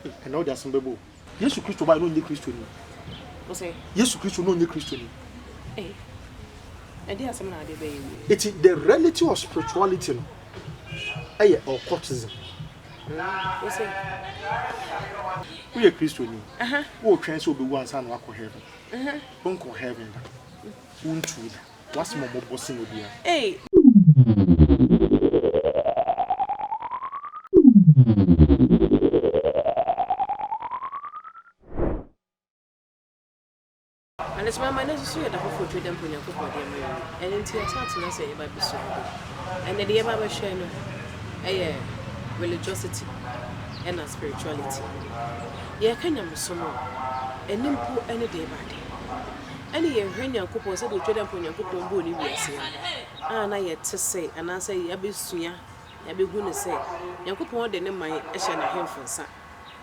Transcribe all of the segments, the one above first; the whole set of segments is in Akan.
Ɛnna wode asɛm bɛbɔ o. Yesu Kristo bae na ɔnyɛ Kristoni. Yesu Kristo na ɔnyɛ Kristoni. Ɛde asɛm na ade bɛyɛ wie. Eti the reality of spirituality no ɛyɛ occultism. Woyɛ Kristoni. Wotwɛn sɛ obewu ansa na wakɔ heaven. Wonkɔ heaven da. Wontuu da. W'asɛm a ɔmɔbɔ sen obiara. Ei. Adekyema mma no nso so yɛ da foforɔ twa da mpo Onyankopɔn de ama yɛn. Ɛno nti yɛasan atena ase a yɛba abɛsua ade. Ɛnnɛ deɛ yɛba abɛhwɛ no yɛ religiosity ɛna spirituality. Yɛreka nyamesom a, ɛno mpo ne deɛ ɛba ade. Ɛne yɛhwɛ Nyankopɔn sɛdeɛ otwa da mpo Onyankopɔn bɔɔ ne wiase no a na yɛte sɛ anaasɛ yɛabɛsua yɛabɛhu no sɛ Nyankopɔn de ne man hyɛ n'ahemfo nsa.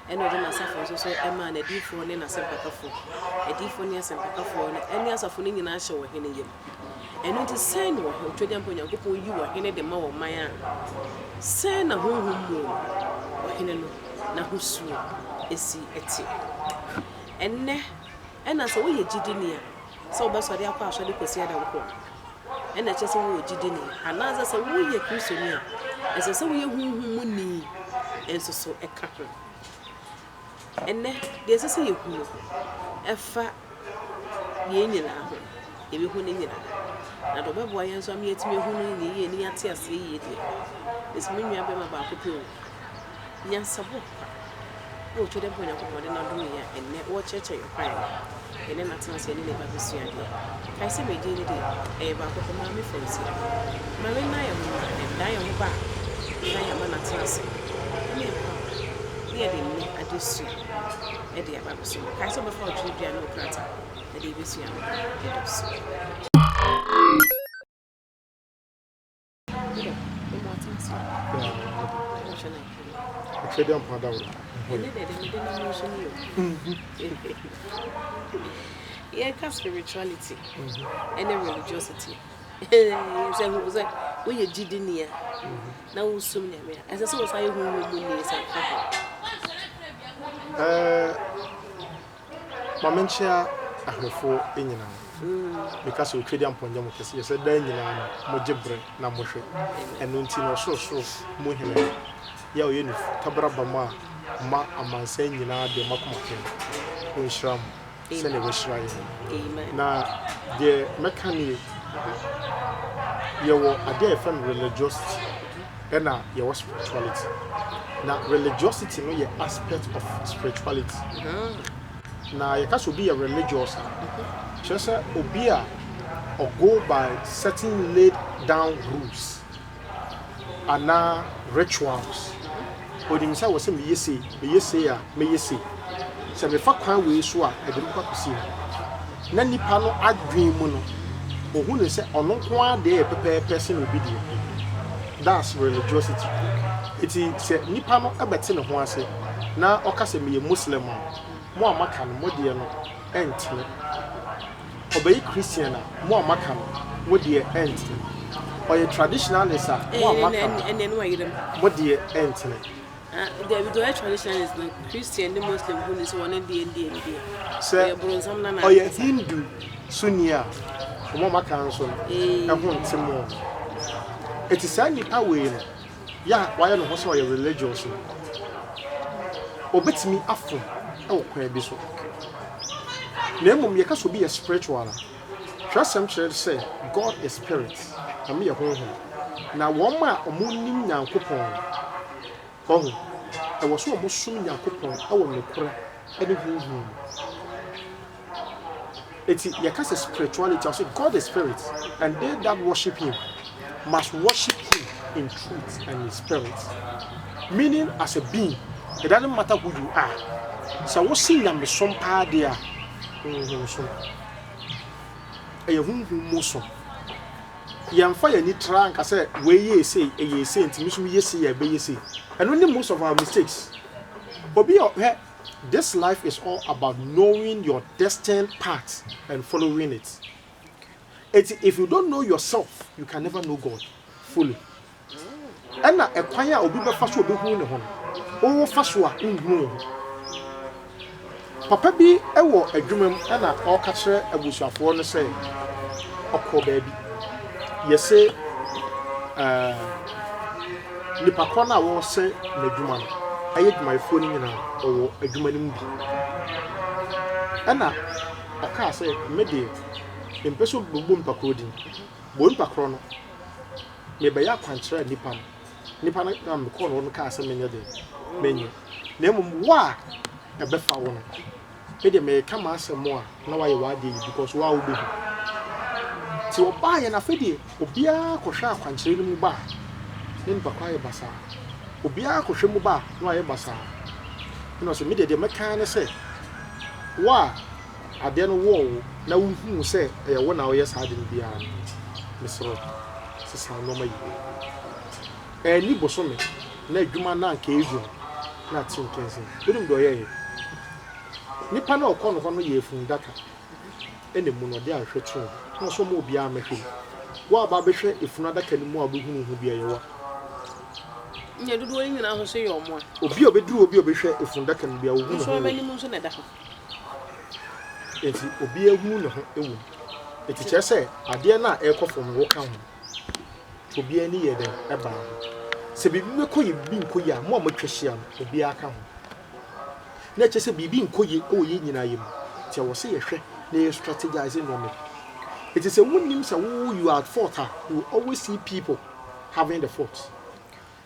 Ɛnna ɔde n'asafo nso so maa n'adiyifoɔ ne n'asɛmpakafoɔ. Adiyifoɔ ne asɛmpakafoɔ no ne asafo no nyinaa hyɛ ɔhene yam. Ɛno nti, sɛn na ɔhene, Otwadiampo Onyankopɔn yi ɔhene de ma ɔman a, sɛn na honhom mu no, ɔhene no n'ahosuo si teɛ? Ɛnnɛ, ɛnna sɛ woyɛ gyidini a, sɛ wobɛsɔre akɔ asɔre Kwasiada nko a, ɛnna ɛkyerɛ sɛ wowɔ gyidini. Anaasɛ sɛ woyɛ Kristoni a, ɛsɛ sɛ woyɛ honhom mu ni nso so ka ho. Ɛnnɛ, deɛ ɛsɛ sɛ yɛhunu ɛfa yei nyinaa ho, yɛbɛhu ne nyinaa. Na deɛ ɔbɛboa yɛn nso ama yɛatumi ahu no yie ne yɛate aseɛ yie deɛ, ɛsɛ me nua bɛrima baako pɛ o. Nyansaboa kwa a otwa dɛ mpo Onyankopɔn de no adom yɛn a ɛnnɛ ɔrekyerɛkyerɛ yɛn kwan no, yɛne no atena ase, yɛne no reba abɛsua adeɛ. Kae sɛ me din no deɛ, ɛyɛ baako pɛ, Maame Fauziah. Ma mennan yɛn ho mmra, yɛdan yɛn ho ba a, na yɛama no atena ase, na yɛakɔ aba, na yɛde nnɛ adesua de aba abɛso mo. Kae sɛ wobɛfa wo twerɛdua ne wo krataa, na deɛ yɛbɛsua no ɛdɔɔso. Ɔtwɛdeɛ mpo adaworo. Yɛka spirituality ɛne religiosity sɛ hu sɛ woyɛ gyidini a na wosom Nyame a ɛsɛ sɛ wosan yɛ honhom mu ni san ka ho. Ma menkyea ahwɛfoɔ nyinaa. Meka sɛ Otwedeampɔn nyɛ mo kɛse, yɛ sɛ daa nyinaa no mogye berɛ na mohwɛ. Ɛno nti no ɔsorosoro mu Hene no, yɛ a ɔyɛ nufu tabraba mu a ɔma amansan nyinaa deɛ moakoma pɛ no, ɔnhyira mo sɛdeɛ wahyira yɛn no. Na deɛ mɛka nie, yɛwɔ adeɛ a yɛfrɛ no religiosity ɛna yɛwɔ spirituality. Na religiosity no yɛ aspect of spirituality. Na yɛka sɛ obi yɛ religious a, kyerɛ sɛ obi a ɔ go by certain laid down rules anaa rituals. Onim sɛ wɔ sɛ meyɛ sei, meyɛ sei a, mɛyɛ sei. Sɛ mefa kwan wei so a, ɛde me kɔ akɔsi ha. Na nipa no adwene mu no, ohu no sɛ ɔno nko ara deɛ yɛ pɛpɛɛpɛ sen obi deɛ. That's religiosity. Eti sɛ nipa no bɛte ne ho ase na ɔka sɛ meyɛ Muslim a, mo a moaka no, mo deɛ no ɛntene. Ɔbɛyɛ Christian a, mo a moaka no, mo deɛ ɛntene. Ɔyɛ traditionalist a, mo a moaka no, mo deɛ ɛntene. Dabi, deɛ ɔyɛ traditionalist no, Christian ne Muslim hu no sɛ ɔno deɛ deɛ ne deɛ. Sɛ ɔyɛ Hindu so ni a, wɔn a wɔaka nso no, ɛho nte mo. Eti saa nipa wei no, yɛ a wayɛ ne ho sɛ ɔyɛ religious no, obetumi afom wɔ kwan bi so. Na mmom yɛka sɛ obi yɛ spiritual a, twerɛsɛm kyerɛ sɛ God is spirit, Nyame yɛ honhom. Na wɔn a wɔnim Nyankopɔn no, wahu, ɛwɔ sɛ wɔsom Nyankopɔn wɔ nokorɛ ne honhom mu. Eti yɛka sɛ spirituality, ɔsɛ God is spirit and they that worship him must worship him in truth and in spirit. Meaning as a being, it doesn't matter who you are. Sɛ wose nyamesom paa deɛ a, honhom som. Ɛyɛ honhom mu som. Yɛmfa yɛn ani tra nka sɛ wei yɛɛ sei, ɛyɛɛ sei nti me nso meyɛ sei a ɛbɛyɛ sei. Ɛno ne most of our mistakes. Obi a hwɛ This life is all about knowing your destined path and following it. Eti if you don't know yourself, you can never know God fully. Ɛna ɛkwan a obi bɛfa so obehu ne ho no, wofa so a wonhunu wo ho. Papa bi wɔ adwuma mu na ɔreka kyerɛ abusuafoɔ no sɛ ɔkɔɔ baabi. Yɛse ɛɛ nipa korɔ no a wɔresɛ n'adwuma no, ɛyɛ adwumayɛfoɔ no nyinaa ɔwɔ adwuma no mu bi. Ɛna ɔkaa sɛ me deɛ mempɛ sɛ obi bɛbɔ nipa korɔ din. Bɔ nipa korɔ no, mebɛyɛ akwankyerɛ a nipa no Nipa no na mekɔɔ no hɔ no kaa sɛ menyɛ dɛn? Menyɛ. Na mmom wo a ɛbɛfa wo no, me deɛ mereka m'asɛm a na woayɛ w'adeɛ yi because wo a wobɛhu. Nti ɔbaeɛ no afei deɛ obiara kɔhwɛ akwankyerɛ no mu ba a, na nipa ko ayɛ basaa. Obiara kɔhwɛ mu ba a, na wayɛ basaa. Ɛna ɔse me deɛ deɛ mɛka ara ne sɛ, wo a adeɛ no wɔɔ wo na wohuu sɛ ɛyɛ wo na woyɛ saa ade no biara no, mesrɛ wo, sesa wo nneɛma yie. Anni bosome na adwuma no a anka ɛregu no, na ate nkensen. Wonim deɛ ɔyɛeɛ? Nipa no a ɔkɔɔ no hɔ no yɛɛ fundaka ɛna emu no ɔde ahwehwɛ too mu na ɔsɛ ɔma obiara mmɛhwɛ mu. Wo a aba abɛhwɛ efunu adaka no mu a wobɛhunu ho bi ɛyɛ wa. Nyɛ dodoɔ no nyinaa nso so yɛ ɔmo a. Obi a ɔbɛduru hɔ bi a ɔbɛhwɛ efundaka no biara ɔhu ne ho Nso wɔ mu. anim nso na ɛda hɔ. Enti obiara hunu ne ho wɔ mu. Enti kyerɛ sɛ adeɛ no a ɛrekɔ fam no woka ho. Nti obiara ani yɛ dɛn? Ɛbaa ho. Sɛ biribi bɛkɔ yie, biribi nkɔ yie a, mo a moatwa ahyia no, obiara ka ho. Na ɛkyerɛ sɛ biribi nkɔ yie wɔ yɛn nyinaa yɛ mu. Nti ɛwɔ sɛ yɛhwɛ na yɛ strategize nneɛma bi. Enti sɛ wonnim sɛ wo you are at fault a, you will always see people having the fault.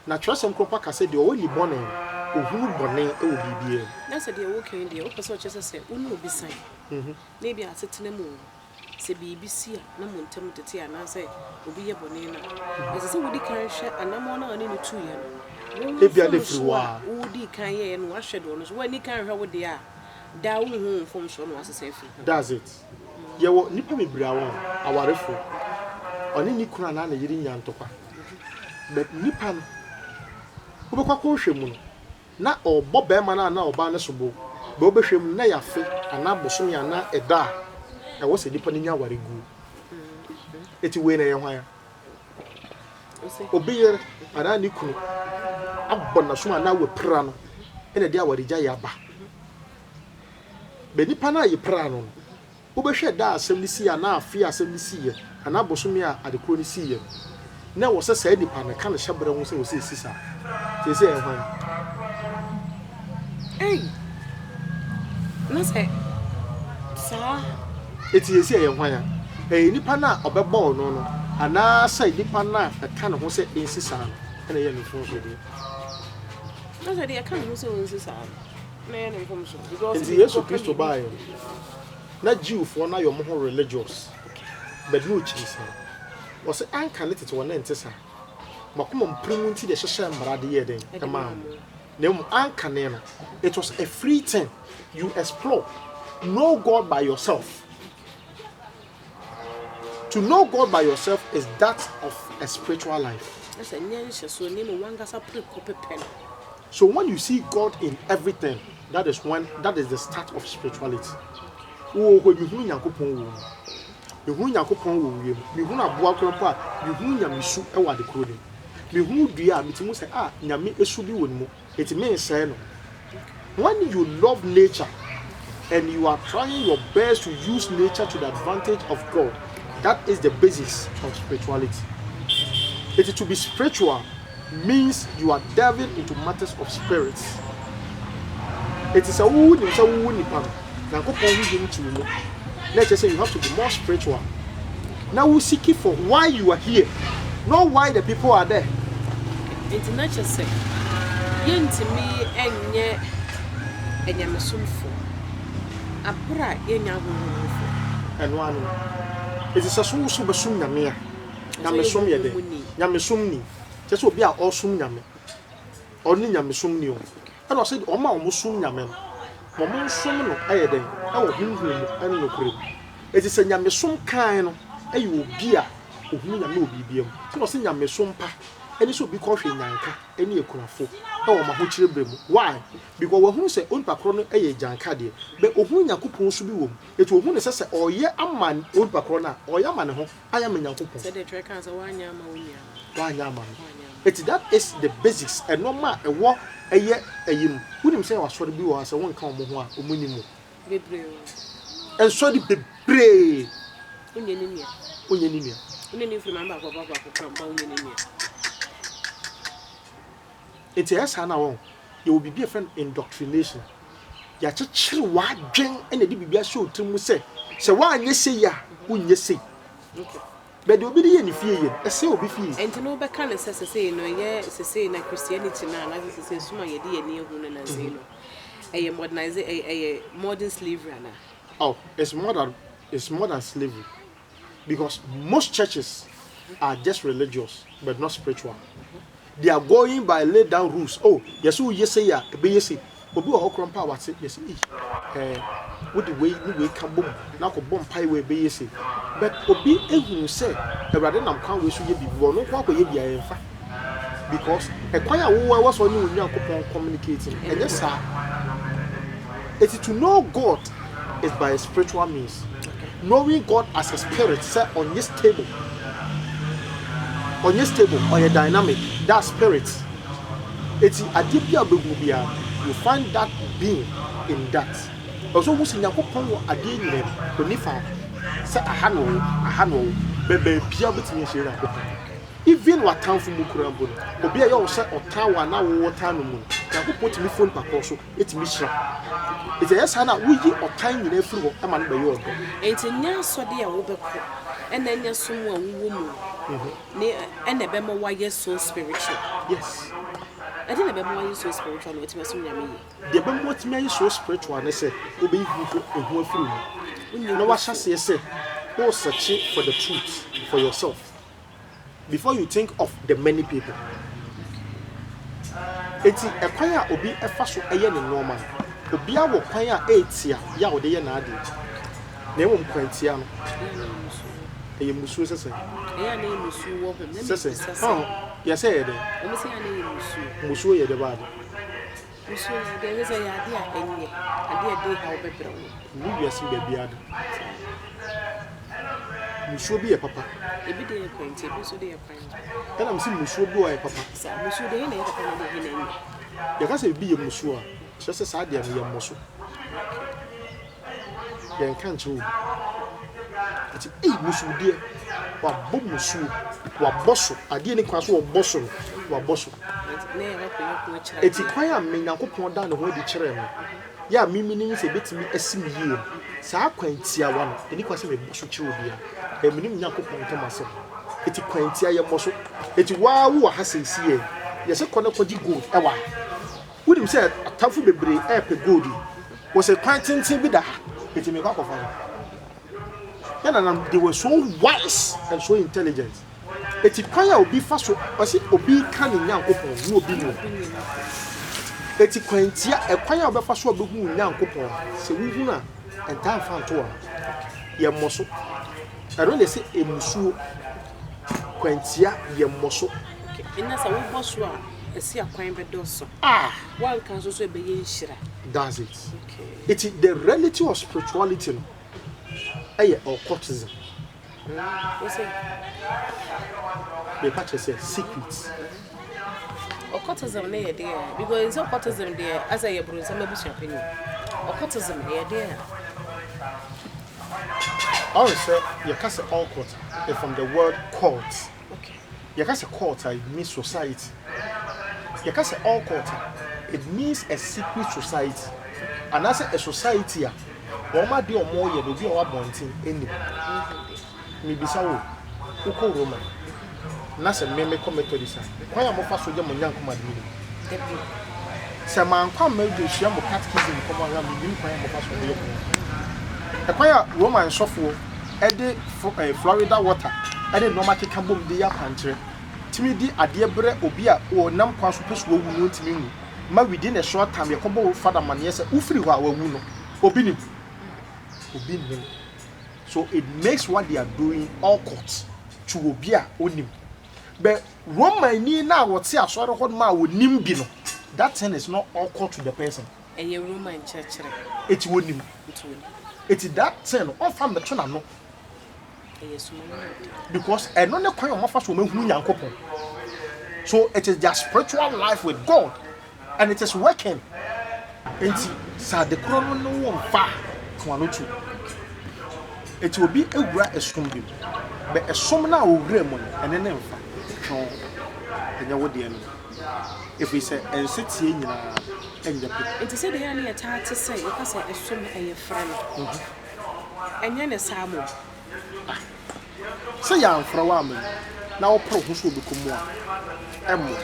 Na twerɛsɛm kronkron aka sɛ deɛ ɔwɔ ani bɔne no, ɔhunu bɔne wɔ biribiara mu. Na sɛ deɛ woreka yi deɛ, wopɛ sɛ ɔkyerɛ sɛ sɛ wo ne obi san, na ebia asetena mu no, sɛ biribi si a na mo ntam tete anaasɛ obi yɛ bɔne no a, ɛsɛ sɛ wodi kan hwɛ anammɔn no a ɔne no tuiɛ no, wo Ebia na ɛfiri mfomsoɔ hɔ a ara. wodii kan yɛeɛ no, woahwɛ deɛ ɔno nso, woanni kan anhwɛ wo deɛ a, daa wonhu wo mfomsoɔ na woasesa afiri ho. That's it. Yɛwɔ nnipa bebree a wɔn, awarefoɔ, ɔne ne kunu anaa ne yere nya ntɔkwa. But nipa no, wobɛkɔ akɔhwɛ mu no, na ɔrebɔ barima no anaa ɔbaa no sobo. But wobɛhwɛ mu no, na ɛyɛ afe anaa bosome anaa ɛda a ɛwɔ sɛ nipa no nya awareguo. Eti wei na ɛyɛ hwan a? Obi yere anaa ne kunu abɔ n'asom anaa wapira no ɛna ɛde awaregyaeɛ aba. But nipa no a yɛpiraa no no, Wobɛhwɛ da a asɛm no siiɛ anaa afe a asɛm no siiɛ anaa bosome a ade korɔ no siiɛ no, na ɛwɔ sɛ saa nipa no ka ne hyɛberɛ ho sɛ ɛwɔ sɛ ɛsi saa. Seesei ɛyɛ hwan? Ei! Na sɛ saa. Enti seesei ɛyɛ hwan a? Ɛyɛ nipa no a ɔbɛbɔɔ no no anaasɛ nipa no a ɛka ne ho sɛ ɛnsi saa no na ɛyɛ ne mfomsodeɛ? Na sɛ deɛ ɛka ne ho sɛ ɔnsi saa no na ɛyɛ ne mfomsoɔ because. Enti Yesu Kristo baeɛ no. Na Jewfoɔ no ayɛ ɔmo ho religious but na ɔkyiri saa. Ɔse anka ne tete hɔ na ɛnte saa. Mo akoma mu pirim nti na ɛhyehyɛɛ mmara de yɛɛ dɛn? Ɛmaa mo. Na mmom ankane no it was a free thing, you explore, know God by yourself. To know God by yourself is that of a spiritual life. Na sɛ nyɛ nhyɛsoɔ na mmom w'ankasa pere kɔ pɛpɛ no. So when you see God in everything, that is when that is the start of spirituality. Wowɔ hɔ mehunu Nyankopɔn wɔ mu. Mehunu Nyankopɔn wɔ wiem. Mehunu aboa koraa mpo a, mehunu Nyamesu wɔ ade korɔ no mu. Mehunu dua a, metumi hu sɛ ah, Nyame su bi wɔ ne mu. Enti mensɛe no. When you love nature and you are trying your best to use nature to the advantage of God, that is the basis of spirituality. Enti to be spiritual means you are delving into matters of spirits. Enti sɛ wo nim sɛ wo nipa no, Nyankopɔn honhom te wo mu, na ɛkyerɛ sɛ you have to be more spiritual. Na wo seek for why you are here, not why the people are there. Enti na kyerɛ sɛ yɛntumi nyɛ anyamesomfo bere a yɛnyɛ ahonhom mufo. Ɛno ara no. Enti sɛ so wo so bɛsom Nyame a, Nyamesom yɛ dɛn? Nyamesom ni. Kyerɛ sɛ obi a ɔresom Nyame, ɔne nyamesom ni o. Ɛna ɔse wɔn a wɔsom Nyame no, wɔn nsom no yɛ dɛn? Ɛwɔ honhom mu ne nokorɛ mu. Enti sɛ nyamesom kann no yɛ obi a ohunu Nyame wɔ biribiara mu. Nti na ɔse nyamesom pa ne sɛ obi kɔhwɛ nyanka ne akunafo wɔ wɔn ahokyere berɛ mu. Why? Because wahunu sɛ onipa korɔ no yɛ agyanka deɛ, but ohunu Nyankopɔn su bi wɔ mu. Enti ohunu sɛ sɛ ɔyɛ ama onipa korɔ no a, ɔyɛ ama ne ho. Ayɛ ama Nyankopɔn. Sɛdeɛ twerɛ kaa sɛ, Woanyɛ ama wo nua no. Woanyɛ ama no. Enti that is the basics, nnoɔma a ɛwɔ ɛyɛ ɛyi mu. Wonim sɛ yɛwɔ asɔre bi wɔ hɔ a sɛ wonka wɔn ho a, wɔn nnim wo. Bebree o. Nsɔre bebree. Wonyɛ ne nua. Wonyɛ ne nua. Wone ne mfiri maame baako papa baako kora mpa wonyɛ ne nua. Nti ɛyɛ saa na wɔn yɛwɔ biribi a yɛfrɛ no indoctrination. Yɛakyekyere w'adwen na ɛde biribi ahyɛ wo tirim mu sɛ sɛ woanyɛ sei a wonyɛ sei. Okay. But deɛ obi de yɛ ne fie yɛ no, ɛsɛe obi fie. Ɛnti no wobɛka no sɛ sesei no ɛyɛ sesei na Christianity no anaasɛ sesei som a yɛde yɛn ani ahu no nansa yi no ɛyɛ modernise ɛyɛ ɛyɛ modern slavery anaa? Oh, it's more than slavery because most churches are just religious but not spiritual. They are going by laid down rules. Oh, yɛsɛ woyɛ sei a ɛbɛyɛ sei. Obi wɔ hɔ korɔ mpa a wate yɛsɛ ei wode wei ne wei ka bom na akɔbɔ mpae wei ɛbɛyɛ sei. But obi ehunu sɛ Awurade nam kwan wei so yɛ biribi, ɔno nko akɔyɛ bi a yɛmfa. Because ɛkwan a wowɔ ɛwɔ sɛ ɔne wo Nyankopɔn communicate no, ɛnyɛ saa. Eti to know God is by a spiritual means. Knowing God as a spirit sɛ ɔnyɛ stable. Ɔnyɛ stable, ɔyɛ dynamic. That spirit. Eti adeɛ bi a wobɛhu biara, you find that being in that. Ɔsɛ wohu sɛ Nyankopɔn wɔ adeɛ nyinaa mu. Ɔni faako. Sɛ aha na ɔwɔ, aha na ɔwɔ. Bɛ baabiara wobɛtumi ahyia Nyankopɔn. Even w'atamfo mu koraa mpo no, obi a ɛyɛ wo sɛ ɔtan wo anaa wowɔ tan no mu no, Nyankopɔn tumi fo nipa korɔ so tumi hyira. Nti ɛyɛ saa na woyi ɔtan nyinaa firi hɔ ma no bɛyɛ ɔdɔ. Nti nyɛ asɔde a wobɛkɔ ɛna ɛnyɛ som a wowɔ mu ne ɛna ɛbɛma woayɛ so spiritual. Yes. Ɛde na ɛbɛma woayɛ so spiritual na watumi asom Nyame yie? Deɛ ɛbɛma watumi ayɛ so spiritual ne sɛ wobɛyi hu ehu afiri mu na wahyɛ aseɛ sɛ wo search for the truth for yourself before you think of the many people. Eti ɛkwan a obi ɛfa so ɛyɛ ne nneɛma no, obiara wɔ kwan a ɛɛtia yɛ a ɔde yɛ n'adeɛ. Na mmom kwan tia no, ɛyɛ musuo sɛ sɛn? Ɛyɛ a na ɛyɛ musuo wɔ ho. Na Sɛ sɛn? mebisa sɛ, Ɔho, yɛsɛ yɛ dɛn? Wɔn sɛ ɛyɛ a na ɛyɛ musuo. Musuo yɛ dɛ baade. Musuo yɛ deɛ ɛsɛ sɛ ɛyɛ adeɛ a ɛnyɛ, adeɛ a ɛde haw bɛbrɛ wo. Ni wiase baabiara da. Musuo bi yɛ papa. Ebi de yɛ kwan ti, ebi nso de yɛ kwan. Ɛna mesi musuo bi wɔ yɛ papa. Saa musuo deɛ ɛhe na ɛyɛ papa na deɛ ɛhe na ɛnyɛ? Yɛka sɛ ebi yɛ musuo a, kyerɛ sɛ saa deɛ no yɛ mmɔ so. Yɛnka nkyerɛ obi. Nti ei musuo deɛ, wabɔ musuo, wabɔ so. Adeɛ ni kwan so wɔbɔ so no, wabɔ so. Na yɛ wakɔ yɛ ko akyerɛ Eti adeɛ. kwan a me Nyankopɔn da ne ho adi kyerɛ me, yɛ a mimi nim sɛ ebetumi asi me yie no, saa kwan tiawa no, ɛni kwan sɛ mebɔ so kyerɛ obiara. Ɛyɛ me ne me Nyankopɔn ntam asɛm. Eti kwan tia yɛ mmɔ so. Eti waa wowɔ ha seesei yɛ, yɛsɛ kɔ na kɔgye gold ɛwɔ ha. Wonim sɛ atamfo bebree ɛɛpɛ gold yi. Wɔsɛ kwan tenten bi da ha. Eti mekɔ akɔfa no. Yɛn nananom, they were so wise and so intelligent. Eti kwan a obi fa so, ɔsi obi ka ne Nyankopɔn ne obi nim. Eti kwan tia, ɛkwan a wobɛfa so a wobɛhu wo Nyankopɔn, sɛ wohunu a, ɛntaa mfa nto wɔn. Yɛ mmɔ so. Ɛno na ɛsɛ emusuo. Kwan tia yɛ mmɔ so. Ɛna sɛ wobɔ so a, ɛsi akwan bɛdɔɔso. Ah! Woanka nso so ɛbɛyɛ nhyira. That's it. Okay. Eti the reality of spirituality no, ɛyɛ occultism. Wo sɛ? Mepa kyerɛ sɛ secret. Occultism ne yɛ deɛ because sɛ occultism deɛ asɛ yɛ boronsam abusuapanyin. Occultism ɛyɛ deɛ a. Ɔre sɛ yɛka sɛ occult is from the word cult. Okay. Yɛka sɛ cult a, it means society. Yɛka sɛ occult a, it means a secret society. Anaasɛ a society a wɔn adeɛ a wɔyɛ no obi a ɔwɔ abɔnten anim. Mibisa wo, wokɔ Roma na sɛ me mekɔ Methodist a, kwan a mofa so yɛ mo Nyankopɔn ade menim. Dabi. Sɛ mankɔ amma besua mo catechism kɔm ahwɛ a, mennim kwan a mofa so yɛ mo Nyankopɔn. Ɛkwan a Roman sɔfoɔ ɛde Florida water ɛde nneɛma keka bom de yɛ akwankyerɛ tumi di adeɛ brɛ obi a ɔnam kwan so pɛ so wawu no ntumi nwu ma within a short time yɛkɔbɔ wo fada amaneɛ sɛ wofiri hɔ a wawu no, obi nim? Obi nnim. So it makes what they are doing occult to obi a onim. But Romani na wɔte asɔre hɔ nom a onim bi no, that thing is not occult to the person. Ɛyɛ Roman kyerɛkyerɛ. Eti onim. Nti onim. Eti that thing no, ɔmfa mmɛto n'ano. Ɛyɛ suma no ade. Because ɛno ne kwan a wɔafa so wɔahunu Nyankopɔn. So it is their spiritual life with God and it is working. Enti sɛ ade korɔ no ne wo mfa a, Ka w'ano tom. Enti obi wura ɛsom bi mu, bɛ ɛsom no a ɔwura mu no, ɛne no mfa. Twe wo ho. Ɛnyɛ wo deɛ no no. Ɛfiri sɛ nseteɛ nyinaa nyɛ pɛ. Enti sɛdeɛ ɛyɛ a na yɛtaa te sɛ yɛka sɛ ɛsom ɛyɛ frɛ no, ɛnyɛ ne saa mmom. Ah. Sɛ yɛamfrɛ wo amma mu na wopere wo ho sɛ wobɛkɔ mu a, ɛmmoa.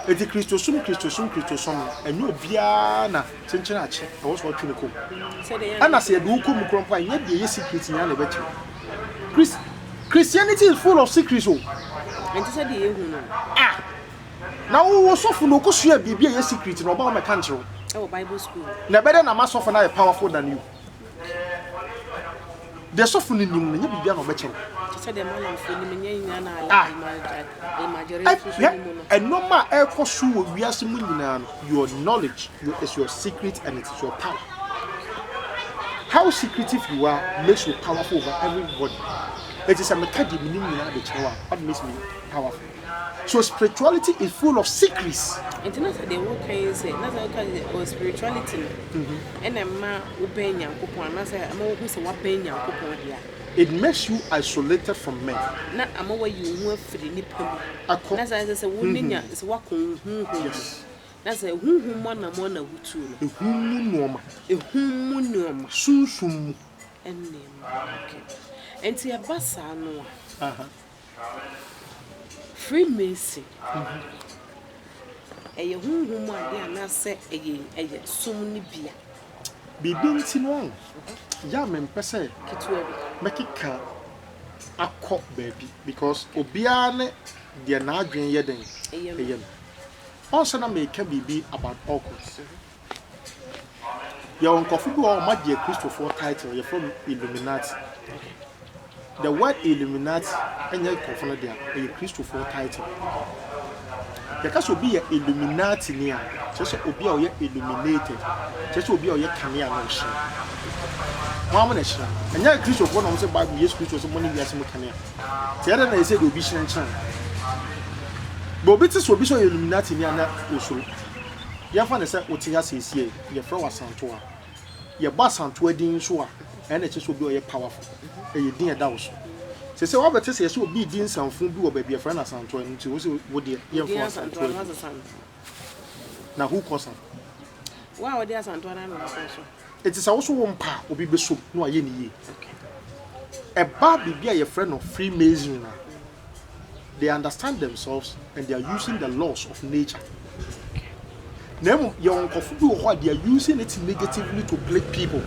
Enti Kristosom, Kristosom, Kristosom no, ɛnyɛ obiara na kyenkyen akye ɛwɔ sɛ ɔtwe no kɔ mu. Ɛna sɛ yɛde wo kɔ mu koraa mpo a, ɛnyɛ deɛ ɛyɛ secret nyinaa na ɛbɛkyerɛ wo. Chris, Christianity is full of secrets o. Ɛnte sɛ deɛ yɛhu no. Ah! Na wo wo sɔfo no ɔkɔsuaa biribi a ɛyɛ secret na ɔba wo mɛka nkyerɛ wo. Ɛwɔ Bible school. Na ɛbɛdɛ na m'asɔfo no ayɛ powerful than you. Deɛ sɔfo no nim no, nyɛ biribiara na ɔbɛkyɛ wo. Te sɛ deɛ malamfoɔ nim, nyɛ nyinaa na Ah! almajiri nso so nim no. Nneɛma a ɛrekɔ so wɔ wiase mu nyinaa no, your knowledge your, is your secret and it is your power. How secretive you are makes you powerful over everybody. Eti sɛ meka deɛ menim nyinaa de kyerɛ wo a, what makes me powerful? So spirituality is full of secrets. Nti na sɛ deɛ woka yi sɛ na sɛ woka sɛ o spirituality no ɛna ɛma wobɛn Nyankopɔn anaasɛ ɛma wohu sɛ woabɛn Nyankopɔn deɛ a. It makes you isolated from men. Na ama woayi wo ho afiri nnipa mu. Akɔ. Na sɛ sɛ wo ne nya sɛ woakɔ wo honhom mu. Yes. Na sɛ honhom mu anammɔn na wotuo no. Ehum mu nnoɔma. Ehum mu nnoɔma. Sunsum mu. Nneɛma. Okay. Nti ɛba saa no a. Aha. Freemason, ɛyɛ honhom mu adeɛ anaasɛ ɛyɛ ɛyɛ som no bi a? Biribi nti no ahu, yɛ a mempɛ sɛ Ketewa bi. mɛkeka akɔ baabi because obiara ne deɛ n'adwene yɛ dɛn Ɛyɛ no. ɛyɛ no. Ɔn sɛ na meka biribi about occults. Yɛwɔ nkurɔfo bi wɔ hɔ a wɔagye Akristofoɔ title, yɛfrɛ wɔn Illuminati. The word Illuminati nyɛ nkurɔfo no dea, ɛyɛ Kristofoɔ title. Yɛka sɛ obi yɛ Illuminati ni a, kyerɛ sɛ obi a ɔyɛ illuminated, kyerɛ sɛ obi a ɔyɛ kanea na ɔhyerɛn. Wɔn a na ɛhyerɛn. Ɛnyɛ Kristofoɔ na wɔn sɛ Bible Yesu Kristo sɛ mo ne wiase mu kanea. Te ɛdɛ na ɛsɛ de obi hyerɛn kyerɛn. Bɛ obi te sɛ obi sɛ ɔyɛ Illuminati ni a na osuro. Yɛmfa no sɛ wote ha seesei, yɛfrɛ wo Asantewa. Yɛbɔ Asantewa din nso a, ɛna ɛkyerɛ sɛ obi a ɔyɛ powerful. Ɛyɛ din a ɛda wo so. Seesei woabɛte sɛ yɛsɛ obi redi nsamfo bi wɔ baabi a yɛfrɛ no Asantewa no nti, wo se wo deɛ yɛmfrɛ Odin wo Asantewa Asantewa no bio. asesa no. Na who cause am? Wo a wode Asantewa no ano akɔ so. Enti sɛ wo nso wo mpa a, obi bɛsom na wayɛ no yie. Okay. Ɛba biribi a yɛfrɛ no Freemasonry no a, they understand themselves and they are using the laws of nature. Na mmom yɛwɔ nkurɔfo bi wɔ hɔ a they are using it negatively to plague people.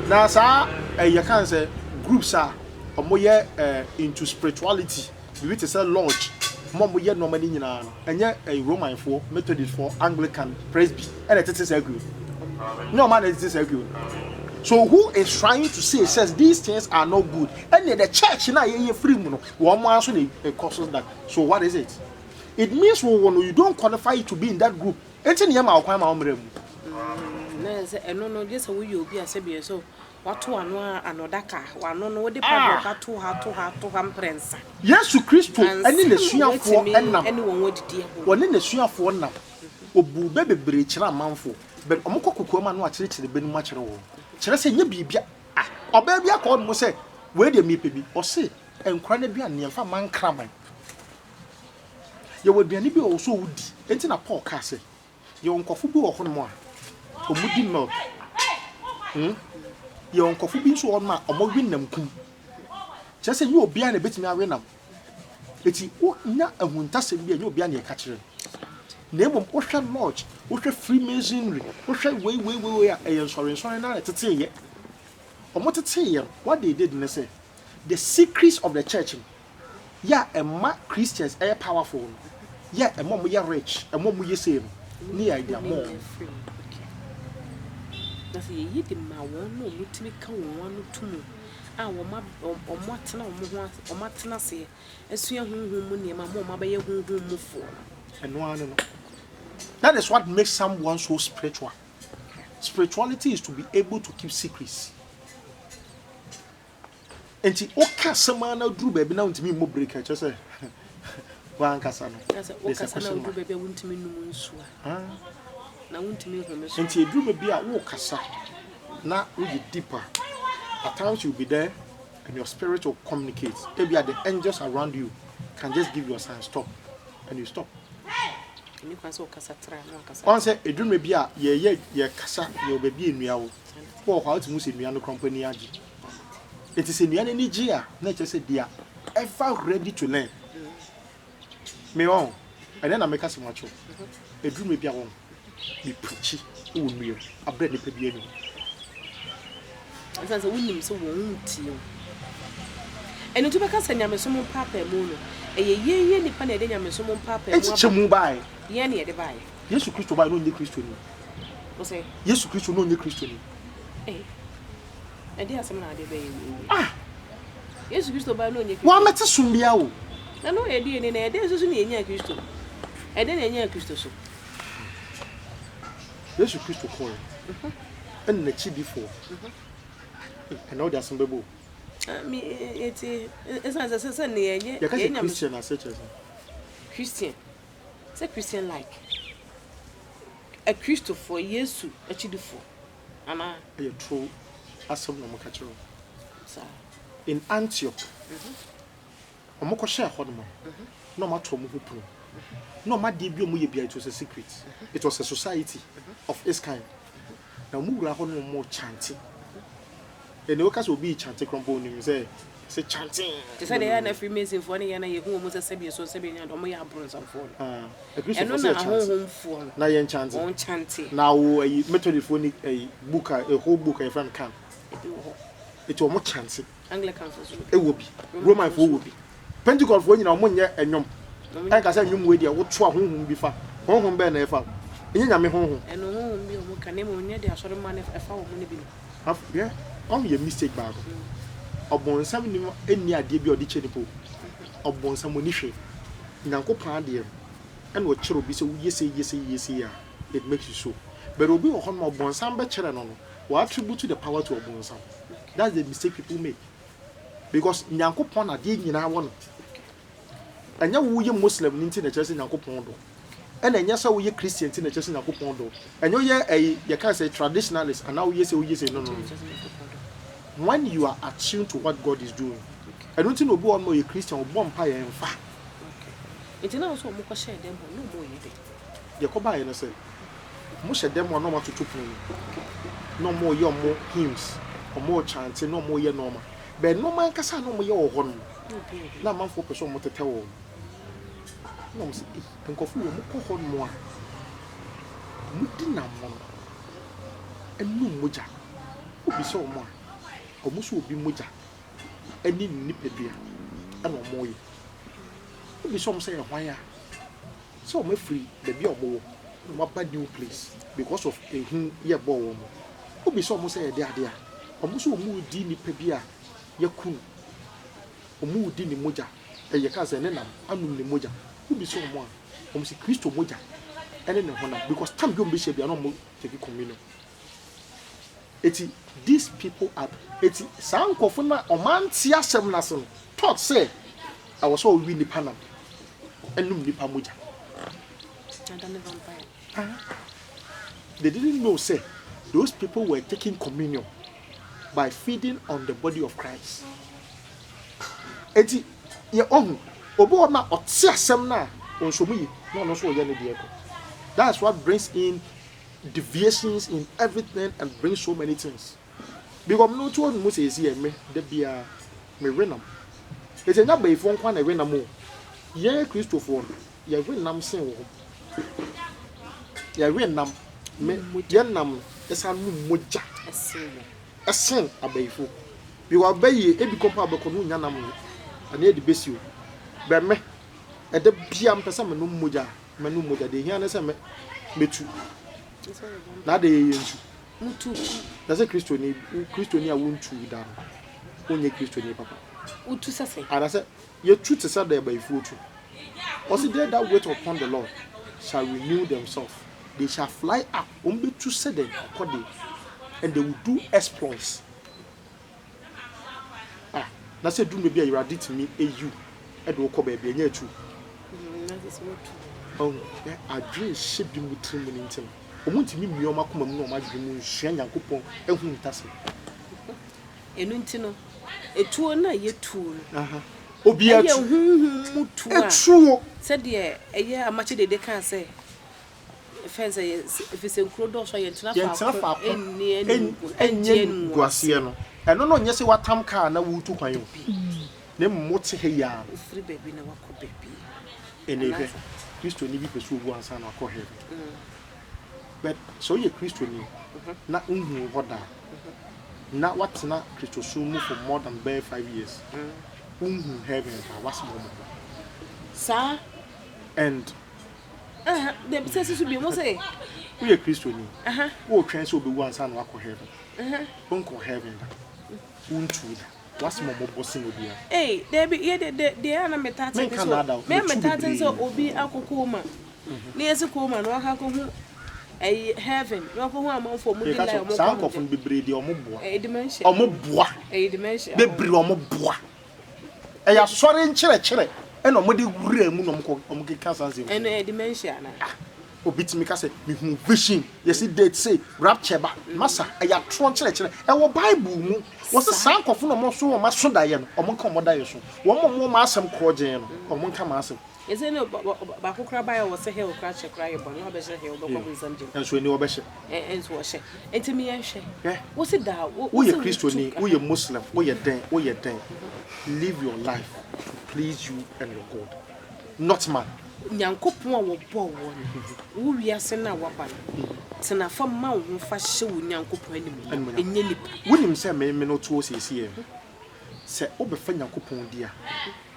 Na saa ɛyɛ kan sɛ groups a wɔyɛ eh, into spirituality biribi te sɛ lodge mo a wɔyɛ nneɛma no nyinaa no ɛnyɛ ɛyɛ Romanfoɔ, Methodistfoɔ, Anglican, Presby ɛna ɛtete saa kuo no. Nyɛ ɔma na ɛtete saa kuo no. So who is trying to say says these things are not good? Ɛnna the church na yɛyɛ firi mu no wɔn ara nso na it causes that. So what is it? It means wo wo no you don't qualify to be in that group. Enti na yɛma wo kwan ma wo mmra mu. Na sɛ ɛno no gye sɛ woyɛ obi a sɛbi sɛ wato ano a ano daka wano no wode padlock ato ha ato ha ato ha mprɛnsa. Yesu Kristo ne Ansa na n'asuafoɔ woatumi nam. ne wɔn adidi abom. Wɔne n'asuafoɔ nam. Ɔbuu bɛ bebree kyerɛɛ amanfoɔ. But wɔkɔ kokoam a na wakyerɛkyerɛ bɛ no mu akyerɛ wɔn. Kyerɛ sɛ nyɛ biribi a, ah, ɔbaa bi akɔ hɔnom sɛ, wei deɛ mepɛ bi. Ɔse, nkwadaa no aduane yɛmfa mma nkraman. Yɛwɔ aduane bi a ɛwɔ sɛ wodi. Enti na Paul kaa sɛ, yɛwɔ nkurɔfo bi wɔ hɔnom a wɔdi milk. Hmm? Yɛwɔ nkurɔfo bi nso wɔ hɔnom a wɔwe nam kum. Kyerɛ sɛ, nyɛ obiara na ebetumi awe nam. Eti wonya ahuntasɛm bi a, nyɛ obiara na yɛka kyerɛ no. Na mmom wohwɛ lodge, wohwɛ Freemasonry, wohwɛ wei wei wei wei a, ɛyɛ nsɔrensɔre no ara na ɛteteeɛ. Wɔteteeɛ no, what they did ne sɛ, the secrets of the church no, yɛ a ɛma Christians yɛ powerful no, yɛ a ɛma wɔyɛ rich, ɛma wɔyɛ sei no, ne yɛ de ama wɔn. Na sɛ yɛyi de ma wɔn na wɔtumi ka wɔn ano to mu a wɔatena wɔn ho ase, wɔatena aseɛ asua honhom mu nneɛma ma wɔabɛyɛ honhom mufoɔ no. Ɛno ara ne no. That is what makes someone so spiritual. Spirituality is to be able to keep secrets. Enti woka asɛm ara na woduru baabi na wontumi mmɔ break a, kyerɛ sɛ w'ankasa no, Na sɛ there's a wokasa na question woduru mark. baabi a wontumi nnom nsuo a, Ah. na wontumi nhome so. Enti eduru baabi a wokasa Na woyɛ deep a, at times you will be there and your spirit will communicate. Ebia the angels around you can just give you a sign, stop, and you stop. Ɛni kwan sɛ ɔkasa tra na wakasa. Ɔn sɛ ɛduru mmerɛ bi a yɛyɛ yɛkasa yɛwɔ baabi a nnua wɔ. Wowɔ hɔ a wotumi hu sɛ nnua no koraa mpo ani agye. Enti sɛ nnua no ani gye a na ɛkyerɛ sɛ they are ever ready to learn. Me wɔn, ɛnɛ na meka sɛ makyerɛ wo. Ɛduru mmerɛ bi a wɔn, me preachi wɔ nnua mu aberɛ a nnipa biara nni hɔ. Ɛsiane sɛ wonim sɛ wɔn ntie wo. Ɛno nti wobɛka sɛ nyamesom mpaapaemu no, ɛyɛ yɛn yɛn nnipa na yɛde nyamesom mpaapaemu aba. Nkyekyɛmu baeɛ. Yɛn na yɛde baeɛ. Yesu Kristo baeɛ na ɔnyɛ Kristoni. Wo sɛ? Yesu Kristo na ɔnyɛ Kristoni. Ee, ɛdeɛn asɛm na ade bɛyɛ wei wie? Ah! Yesu Kristo baeɛ na ɔnyɛ Kristoni. Wammɛte som biara o. Na na ɔyɛ deɛn ni? Na ɛdɛn nso so na yɛnyaa Kristo? Ɛdɛn na yɛnyaa Kristo so? Yesu Kristo kɔeɛ ɛna n'akyidifoɔ. Ɛnna wode asɛm bɛbɔ o. Me eti ɛsan sɛ sɛ ne yɛnyɛ Yɛka sɛ Christian ase kyerɛ sɛ. Christian sɛ Christian like Akristofoɔ Yesu akyidifoɔ anaa. Ɛyɛ toro asɛm na wɔka kyerɛ wo. Saa. In Antioch. Wɔkɔhyɛɛ hɔ nom no, na wɔato wɔn ho pono. Na wɔn adeɛ bi a wɔyɛ biara, it was a secret. It was a society of its kind. Na wɔn wura hɔ no wɔn kyante. Ɛnna woka sɛ obi rekyante koraa mpo onim sɛ sɛ kyante. Te sɛ deɛ ɛyɛ a na Freemasonfoɔ ne yɛn a yɛhu wɔn sɛ sɛbi so sɛbi nya wɔn yɛ abronsamfoɔ no. Ah, Akristofoɔ Ɛno sɛ na yɛkyante. ahonhomfoɔ no Na yɛn kyante. wɔn kyante. Na wo ayi Methodistfoɔ ni ayi book a a whole book a yɛfrɛ no can. Ebi wɔ hɔ. Eti wɔn kyante. Anglicanfoɔ nso wɔ bi. Ɛwɔ bi. Romanfoɔ wɔ bi. Pentecostfoɔ nyinaa wɔn nyɛ ɛnwom. Ɛnka sɛ nnwom wei deɛ woto a honhom bi fa. Honhom bɛn na ɛfa wo? Ɛnyɛ Nyame honhom. Ɛno honhom bi a wɔn ka na mmom nyɛ deɛ asɔremma no ɛfa wɔn no bi no. Af hwɛ, ɔho yɛ mistake baako. Ɔbonsam nnim nni adeɛ bi a ɔde kyɛ nipa o. Ɔbonsam ɔnni hwee. Nyankopɔn adeɛ no ɛna ɔkyerɛ obi sɛ woyɛ sei yɛ sei yɛ sei a it makes you so. But obi wɔ hɔ nom a ɔbonsam bɛkyerɛ no no, wɔ attribute the power to ɔbonsam. That's the mistake people make. Because Nyankopɔn na adeɛ nyinaa wɔ no. Ɛnyɛ woyɛ Muslim no nti na ɛkyerɛ sɛ Nyankopɔn dɔ. Ɛna ɛnyɛ sɛ woyɛ Christian nti na ɛkyerɛ sɛ Nyankopɔn dɔ. Ɛnyɛ woyɛ ɛyi yɛka sɛ traditionalist anaa woyɛ sɛ woyɛ sɛ no no no. When you are attuned to what God is doing. Ɛno nti na obi wɔ hɔ nom a ɔyɛ Christian ɔbɔ mpaeɛ ɛmfa. Nti na wo sɛ ɔmo kɔ hyɛɛ dɛm hɔ no na ɔmo yɛ dɛn? Deɛ ɛkɔbaeɛ ne sɛ, wɔhyɛ dɛm a na wɔatoto pono mu, na wɔreyɛ wɔn hymns, wɔrechante, na wɔreyɛ nneɛma. But nneɛma ankasa a na wɔyɛ wɔ hɔ no, na amanfoɔ pɛ sɛ wɔtetɛ wɔn. Na wɔn sɛ, ei, nkurɔfoɔ wɔ wɔkɔ hɔ nom a, wɔdi nam no, ɛnum mogya. Wobisa wɔn a, wɔn nso obi mogya ne ne nipadua ɛna wɔyɛ. Wobisa wɔn sɛ ɛyɛ hwan a, sɛ wɔn afiri baabi a wɔn wɔ na wɔn aba new place because of ehu yɛ bɔɔ wɔn. Wobisa wɔn sɛ yɛde adeɛ a, wɔn nso wɔn redi nipa bi a yɛaku no. Wɔn redi ne mogya, ɛyɛ ka sɛ ne nam anom ne mogya. Wobisa wɔn a, wɔn sɛ Kristo mogya ɛne ne honam because time bi wɔn bɛhyia bi a na wɔn take communion. Eti these people are eti saa nkurɔfo no a wɔn ante asɛm no ase no thought sɛ ɛwɔ sɛ ɔwe nipa nam ɛnum nipa mogya. Ah, they didn't know say those people were taking communion by feeding on the body of Christ. Eti yɛ ɔhu obi wɔ na ɔte asɛm no a ɔnsom yi na ɔno nso ɔyɛ ne deɛ kɔ. That's what brings in deviations in everything and brings so many things. Because me no to mu sɛ esi yɛ me da biara me we nam. Eti nya bayifoɔ nko na ɛwe nam o. Yɛn Kristofoɔ no yɛwe nam sen wɔ hɔ. Yɛwe nam me yɛn nam no ɛsan num mogya ɛsen abayifo. Because abayie ebi kɔ mpo a bɛkɔ no nya nam no ɛne yɛde besi o. Bɛ me ɛda biara mpɛ sɛ menom mogya a mɛnom mogya deɛ ehia ne sɛ mɛ mɛtu. Na ade yɛ yɛntu. Mutu. Na sɛ Kristoni Kristoni a wontu da no wonyɛ Kristoni papa. Wotu sɛ sɛn? Anaasɛ yɛtu te sɛ deɛ abayifoɔ tu. Ɔsi they that wait upon the Lord shall renew themselves. They shall fly up. Wɔn bɛtu sɛ dɛn akɔdeɛ and they will do exploits. Ah, na sɛ duru baabi a Awurade tumi eyi ɛde wokɔ baabi ɛnyɛ atu. Ɔhu ɛ adwene hyɛ bi mu tiri mu ne nti no. Wɔntumi mmue wɔn akoma mu ne wɔn adwene mu nsua Nyankopɔn ahuntasɛm. Ɛno nti no, etuo no a yɛtuo no, Obiara ɛyɛ tu. honhom mu tuo a, Etuo. sɛdeɛ ɛyɛ Amakye Dede kaa sɛ, Ɛfɛn sɛ yɛ, ɛfiri sɛ nkuro dɔɔso a yɛntena Yɛntena faako faako nni animgu, nyɛ ɛngye animguaseɛ animguaseɛ. no. Ɛno no nyɛ sɛ woatam kaa na woretu kwan o, Dabi. na mmom wote ha yi ara no. Wofiri baabi na woakɔ baabi. Ɛnna hwɛ, Anaasɛ. Kristoni bi pɛ sɛ owu ansa na wakɔ heaven. But sɛ woyɛ Kristoni na wonhuu hɔ da a, na woatena Kristosom mu for more than bɛyɛ 5 years, wonhuu heaven da a, w'asɛm wɔ mmɔbɔ. Saa. And Aha, dabi sɛ susu bi mo sɛ. Woyɛ Kristoni, woretwɛn sɛ wobɛwu ansa na woakɔ heaven. Wonkɔ heaven da, wontuu da. W'asɛm a wɔbɔ sen obiara. Ei, dabi, yɛ de de deɛ a na me taa te Menka sɛ nnaada wo, me a metu me taa te sɛ bebree. obi akɔ coma na yɛsi coma na wakɔ akɔhu ɛyi heaven na wakɔhu amanfoɔ ɔmo di Meka line kyerɛ wo, ɔmo saa kɔ nkurɔfo no bebree deɛ wɔn boa. Ɛyɛ dementia. Wɔn boa. Ɛyɛ dementia. Bebree wɔn boa. Ɛyɛ asɔre nkyerɛkyerɛ ɛna wɔn de wura mu na wɔn kɔ wɔn keka saa nsɛm. Ɛno ɛyɛ dementia na. Ah, obi tumi ka sɛ mehu vision yɛsi date say rapture ba masa, ɛyɛ atorɔ nkyerɛkyerɛ. Ɛwɔ Bible mu, wɔsɛ saa nkɔfo na wɔn so wɔn aso daeɛ no, wɔn nka wɔn daeɛ so, wɔn a wɔn asɛm korɔ gyɛn no, wɔn nka wɔn asɛm. Yɛsɛ ne baako koraa baeɛ wɔ sɛ hell koraa kyɛ koraa yɛ bɔne na ɔbɛhyɛ hell, ɔbɛkɔ bonsam gyem. Nso ani wɔbɛhyɛ. Nso wɔhyɛ nti meyɛnhwɛ Hwɛ. Wosi da wo Woyɛ wosi Kristoni, wotu woyɛ Muslim, woyɛ dɛn, woyɛ dɛn, live your life to please you and your God, not man. Nyankopɔn a wɔbɔɔ wɔ no, wo wiase no a waba no, tena fam ma wo ho fa hyɛ wo Nyankopɔn animuonyam, Animuonyam. Ɛnyɛ nipa. Wonim sɛ me no toɔ seesei no, sɛ wobɛfa Nyankopɔn di a,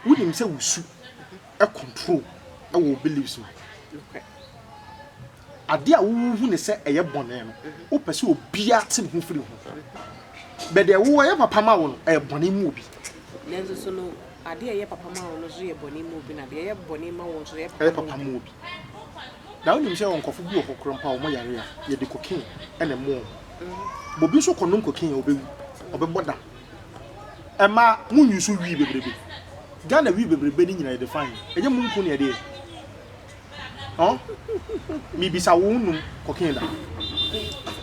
wonim sɛ wo su control ɛwɔ wo beliefs mu. Ade a wohu ne sɛ ɛyɛ bɔne no, wopɛ sɛ obiara te ne ho firi ho. Bɛ deɛ wowɔ ɛyɛ papa ma wo no, ɛyɛ bɔne mu obi. Nanso so no, adeɛ a ɛyɛ papa ma wo no nso yɛ bɔne ma obi, na deɛ ɛyɛ bɔne ma wo nso yɛ ɛyɛ papa papa ma ma obi. Na wonim sɛ nkɔfo bi wɔ hɔ koraa mpo a wɔn yare a yɛde cocaine ɛna ɛmo wɔn. Obi nso kɔnom cocaine a, ɔbɛwu, ɔbɛbɔ dam. Ɛma mo nyi so wii bebrebe. Ghana wii bebrebe ne nyinaa yɛde fine. Ɛnyɛ mu nko ne yɛde yɛ. Ɔn? Mibisa wo, wonum cocaine da?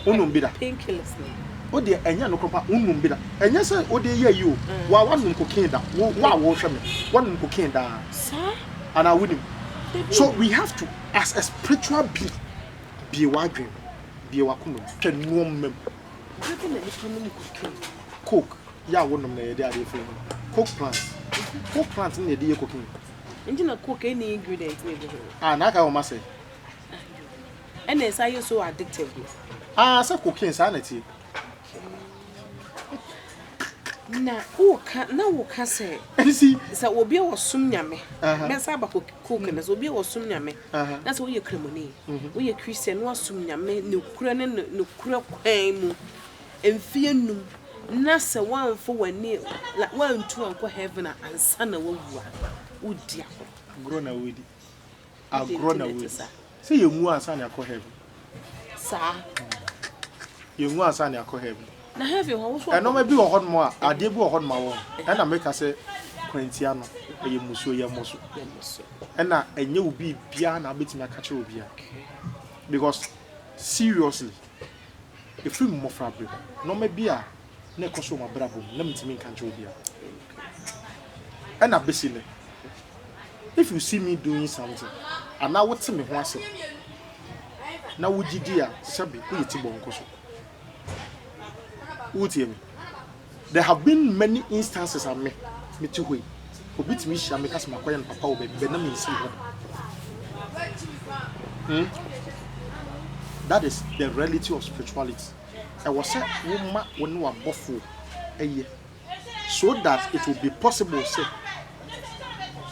Wonum bi da? Painkillers ne. O deɛ ɛnyɛ no koraa, wonum bi da? Ɛnyɛ sɛ wode yɛ yi o. Wa wanom cocaine da? Wo a wɔrehwɛ me, wanom cocaine daa? Saa. Anaa wonim? Dabi. So we have to, as a spiritual being, bie w'adwene, bie w'akoma mu, hwɛ nneɛma mu. Bere bi na nipa nom cocaine. Coke yɛ a wonom na yɛde adeɛ firi ho. Coke plant. Coke plant no na yɛde yɛ cocaine. Nti na coke ɛni ingredient na egu ho. Ah, na aka wɔn asɛ. Ɛna ɛsa yɛ so addictive no. Ah, sɛ cocaine saa na ɛteɛ. Na woka sɛ Nsi. sɛ obi a wɔsom Nyame, mɛsa aba coke no sɛ obi a wɔsom Nyame na sɛ woyɛ Kramoni, woyɛ Christian na wasom Nyame nokura ne nokura kwan mu mfeɛ 5 na sɛ woamfa w'ani woantu ankɔ heaven a ansa na woawu a, wodi agorɔ. Agorɔ na wodi. Adi Agorɔ nti na na ɛte wodi. saa. Sɛ yɛnwu ansa na yɛakɔ heaven. Saa. Yɛnwu ansa na yɛakɔ heaven. Na heaven hɔ wo so. Ɛnɔɔma bi wɔ hɔnom a, adeɛ bi wɔ hɔnom a wɔ ɛna meka sɛ kwantia no ɛyɛ musuo, yɛ mmɔ so. Yɛmmɔ so. Ɛna ɛnyɛ wo biribiara na wobɛtumi aka kyerɛ obiara. Because seriously, ɛfiri mmɔfra berɛ mu, nneɛma bi a na ɛkɔ so wɔ m'abrabɔ mu na mentumi nka nkyerɛ obiara. Ɛna bɛsi nnɛ, if you see me doing something anaa wote me ho asɛm na wogye di a, sɛbe woyɛ ti bɔnkɔ so. Wotie me? There have been many instances a me mete hɔ yi, obi tumi hyia me ka sɛ makɔyɛ no papa wɔ baabi bɛ na mensii hɔ da. That is the reality of spirituality. Ɛwɔ sɛ woma wo ne w'abɔfoɔ ɛyɛ so that it will be possible sɛ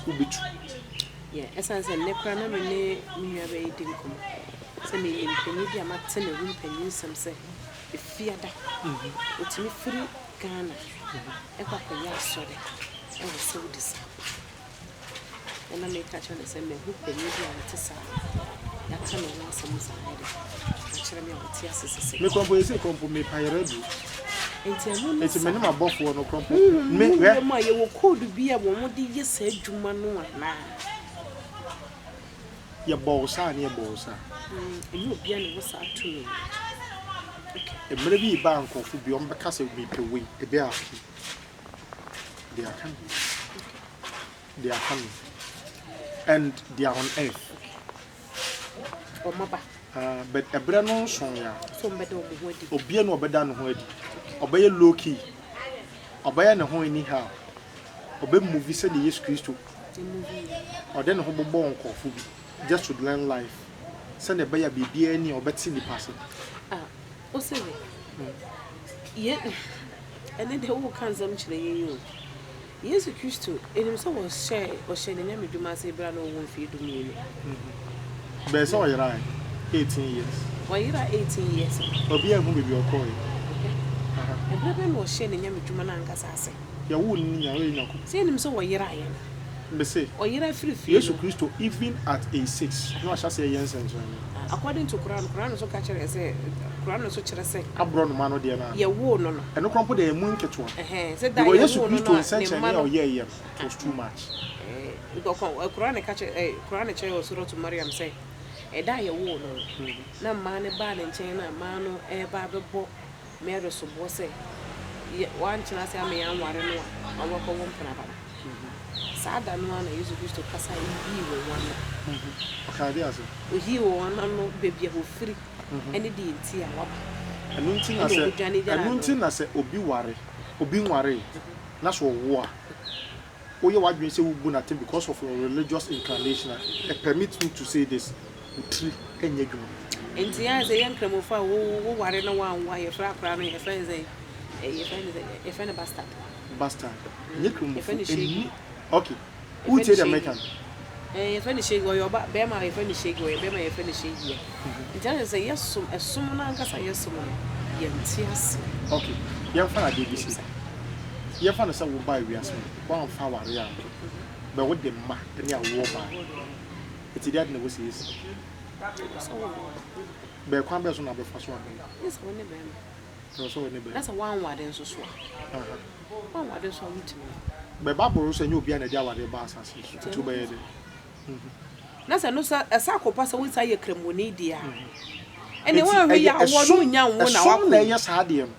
wobɛtu. Yeah, ɛsiane sɛ nnɛ koraa na me ne me nua bɛyɛ di nkɔmmɔ sɛ menim panyin bi a mate ne ho mpanyin nsɛm sɛ Efiada ɔtumi firi Ghana ɛkɔ akɔyɛ asɔre ɛwɔ Saudi saa pa. Ɛna meka kyerɛ no sɛ mahu panyin bi a ɔte saa, yɛaka ne ho asɛm saa yɛde akyerɛ me a ɔte ase sese. Me krɔmpo yɛ sɛ krɔmpo mepa yɛrɛ aduro. Nti ɛno ne Nti me ne m'abɔfoɔ no krɔmpo honhom me mu hwɛ. wura mu a yɛwɔ code bi a wɔn de yɛ saa adwuma no anaa? Yɛbɔ wo saa ne yɛbɔ wo saa. Ɛnyɛ obiara na ɛwɔ saa tumi no. Okay. Mmerɛ bi reba a nkurɔfo bi wɔbɛka sɛ mepɛ wei, ɛbɛyɛ afe. They are coming. They are coming. And they are on earth. Wɔn aba. But ɛberɛ no nsoeɛ a. Sɛ wɔbɛda wɔn ho adi. Obiara na ɔbɛda ne ho adi. Ɔbɛyɛ low key. Ɔbɛyɛ ne ho anyhow. Ɔbɛ move sɛdeɛ Yesu Kristo. Ɔde ne ho bobɔɔ nkurɔfo bi just to learn life. Sɛdeɛ ɛbɛyɛ a biribiara ni a ɔbɛte nnipa ase. Ah, wose de. Yɛ, ɛnɛ deɛ woka nsɛm kyerɛ yɛn yi o. Yesu Kristo, yɛnim sɛ wɔhyɛɛ, ɔhyɛɛ ne nyamedwuma ase berɛ a na ɔwɔ mfeɛ dumienu. Bɛyɛ sɛ ɔyerae 18 years. Ɔyeraa 18 years no. Obiara nhu baabi a ɔkɔeɛ. Okay. Ɛberɛ bɛn na ɔhyɛɛ ne nyamedwuma no ankasa ase? Yɛwoo no no nyinaa ɔyɛ Nyankopɔn. Sɛ yɛnim sɛ ɔyeraeɛ no. Mese, Ɔyera firi fie no. Yesu Kristo even at age 6 na wahyɛ aseɛ yɛ nsɛnkyerɛnne. According to Quran, Quran nso ka kyerɛ sɛ, Quran nso kyerɛ sɛ. Aborɔnoma no deɛ no a. Yɛwoo no no. Ɛno koraa mpo deɛ ɛmu nketewa. Ɛhɛn, sɛ da a Because Yesu yɛwoo no Kristo no a, ne mma nsɛnkyerɛnne a no. ɔyɛeɛ no, it was too much. Ɛɛ, because Quran ka kyerɛ, ɛɛ, Quran kyerɛ wɔ Suratu Maryam sɛ, ɛda a yɛwoo no no, na mmaa no baa ne nkyɛn na mmaa no reba abɛbɔ Mary soboɔ sɛ, yɛ, wankyena ase ama yɛanware no a, ɔbɛkɔwo mpena ba no. Saa da no ara na Yesu Kristo kasae yii wɔn ano. Ɔkaa deɛ ase? Ɔyii wɔn ano baabi a wɔfiri ne deɛ nti a wɔaba. Ɛno nti na Ɛna sɛ, wɔdwane gyaa ɛno no. nti na sɛ obi ware, obi nwaree na sɛ ɔwo a, woyɛ w'adwene sɛ wobu no atɛn because of your religious inclination a, permit me to say this, wo tiri nyɛ adwuma. Nti ayɛ sɛ yɛn Nkramofo a wo wo ware na woanwo a yɛfrɛ akwadaa no yɛfrɛ no sɛn? Yɛfrɛ no sɛn? Yɛfrɛ no bastard. Bastard. Ɛnyɛ Yɛfrɛ Kramofo, no shege. ɛnni, okay, Yɛfrɛ no wotie deɛ shege. meka no? Ɛɛ yɛfrɛ no shege, ɔyɛ ɔba, bɛrima a yɛfrɛ no shege, ɔyɛ bɛrima a yɛfrɛ no shege a. Nti ayɛ sɛ yɛsom, ɛsom no ankasa a yɛsom no, yɛnte aseɛ. Okay, yɛmfa no adeɛ bi sei. Yɛmfa no sɛ wobaa wiase mu, woamfa awareɛ amma, but wode mma ne awoɔ baeɛ. Enti deɛ ade na ɛwɔ sɛ yɛsi? Ɛwɔ sɛ wowo. Bɛɛ kwan bɛn so na wobɛfa so abɛwo? Gye sɛ wo ne bɛrima. Ɛwɔ sɛ wo ne bɛrima. Na sɛ woanware nso so a? Woanware nso a wontumi nwo. Bɛ Bible no sɛ ɛnyɛ obiara na ɛde awareɛ ba asase yi so, nti wobɛyɛ dɛn? Na sɛ ɛno nso ɛsan akɔba sɛ wosan yɛ Kramoni deɛ a, ɛnneɛ Enti woanhwɛ yie ɛyɛ a awoɔ no ɛsom, wonnya nwo na ɛsom woakɔ na mu. ɛyɛ saa adeɛ no.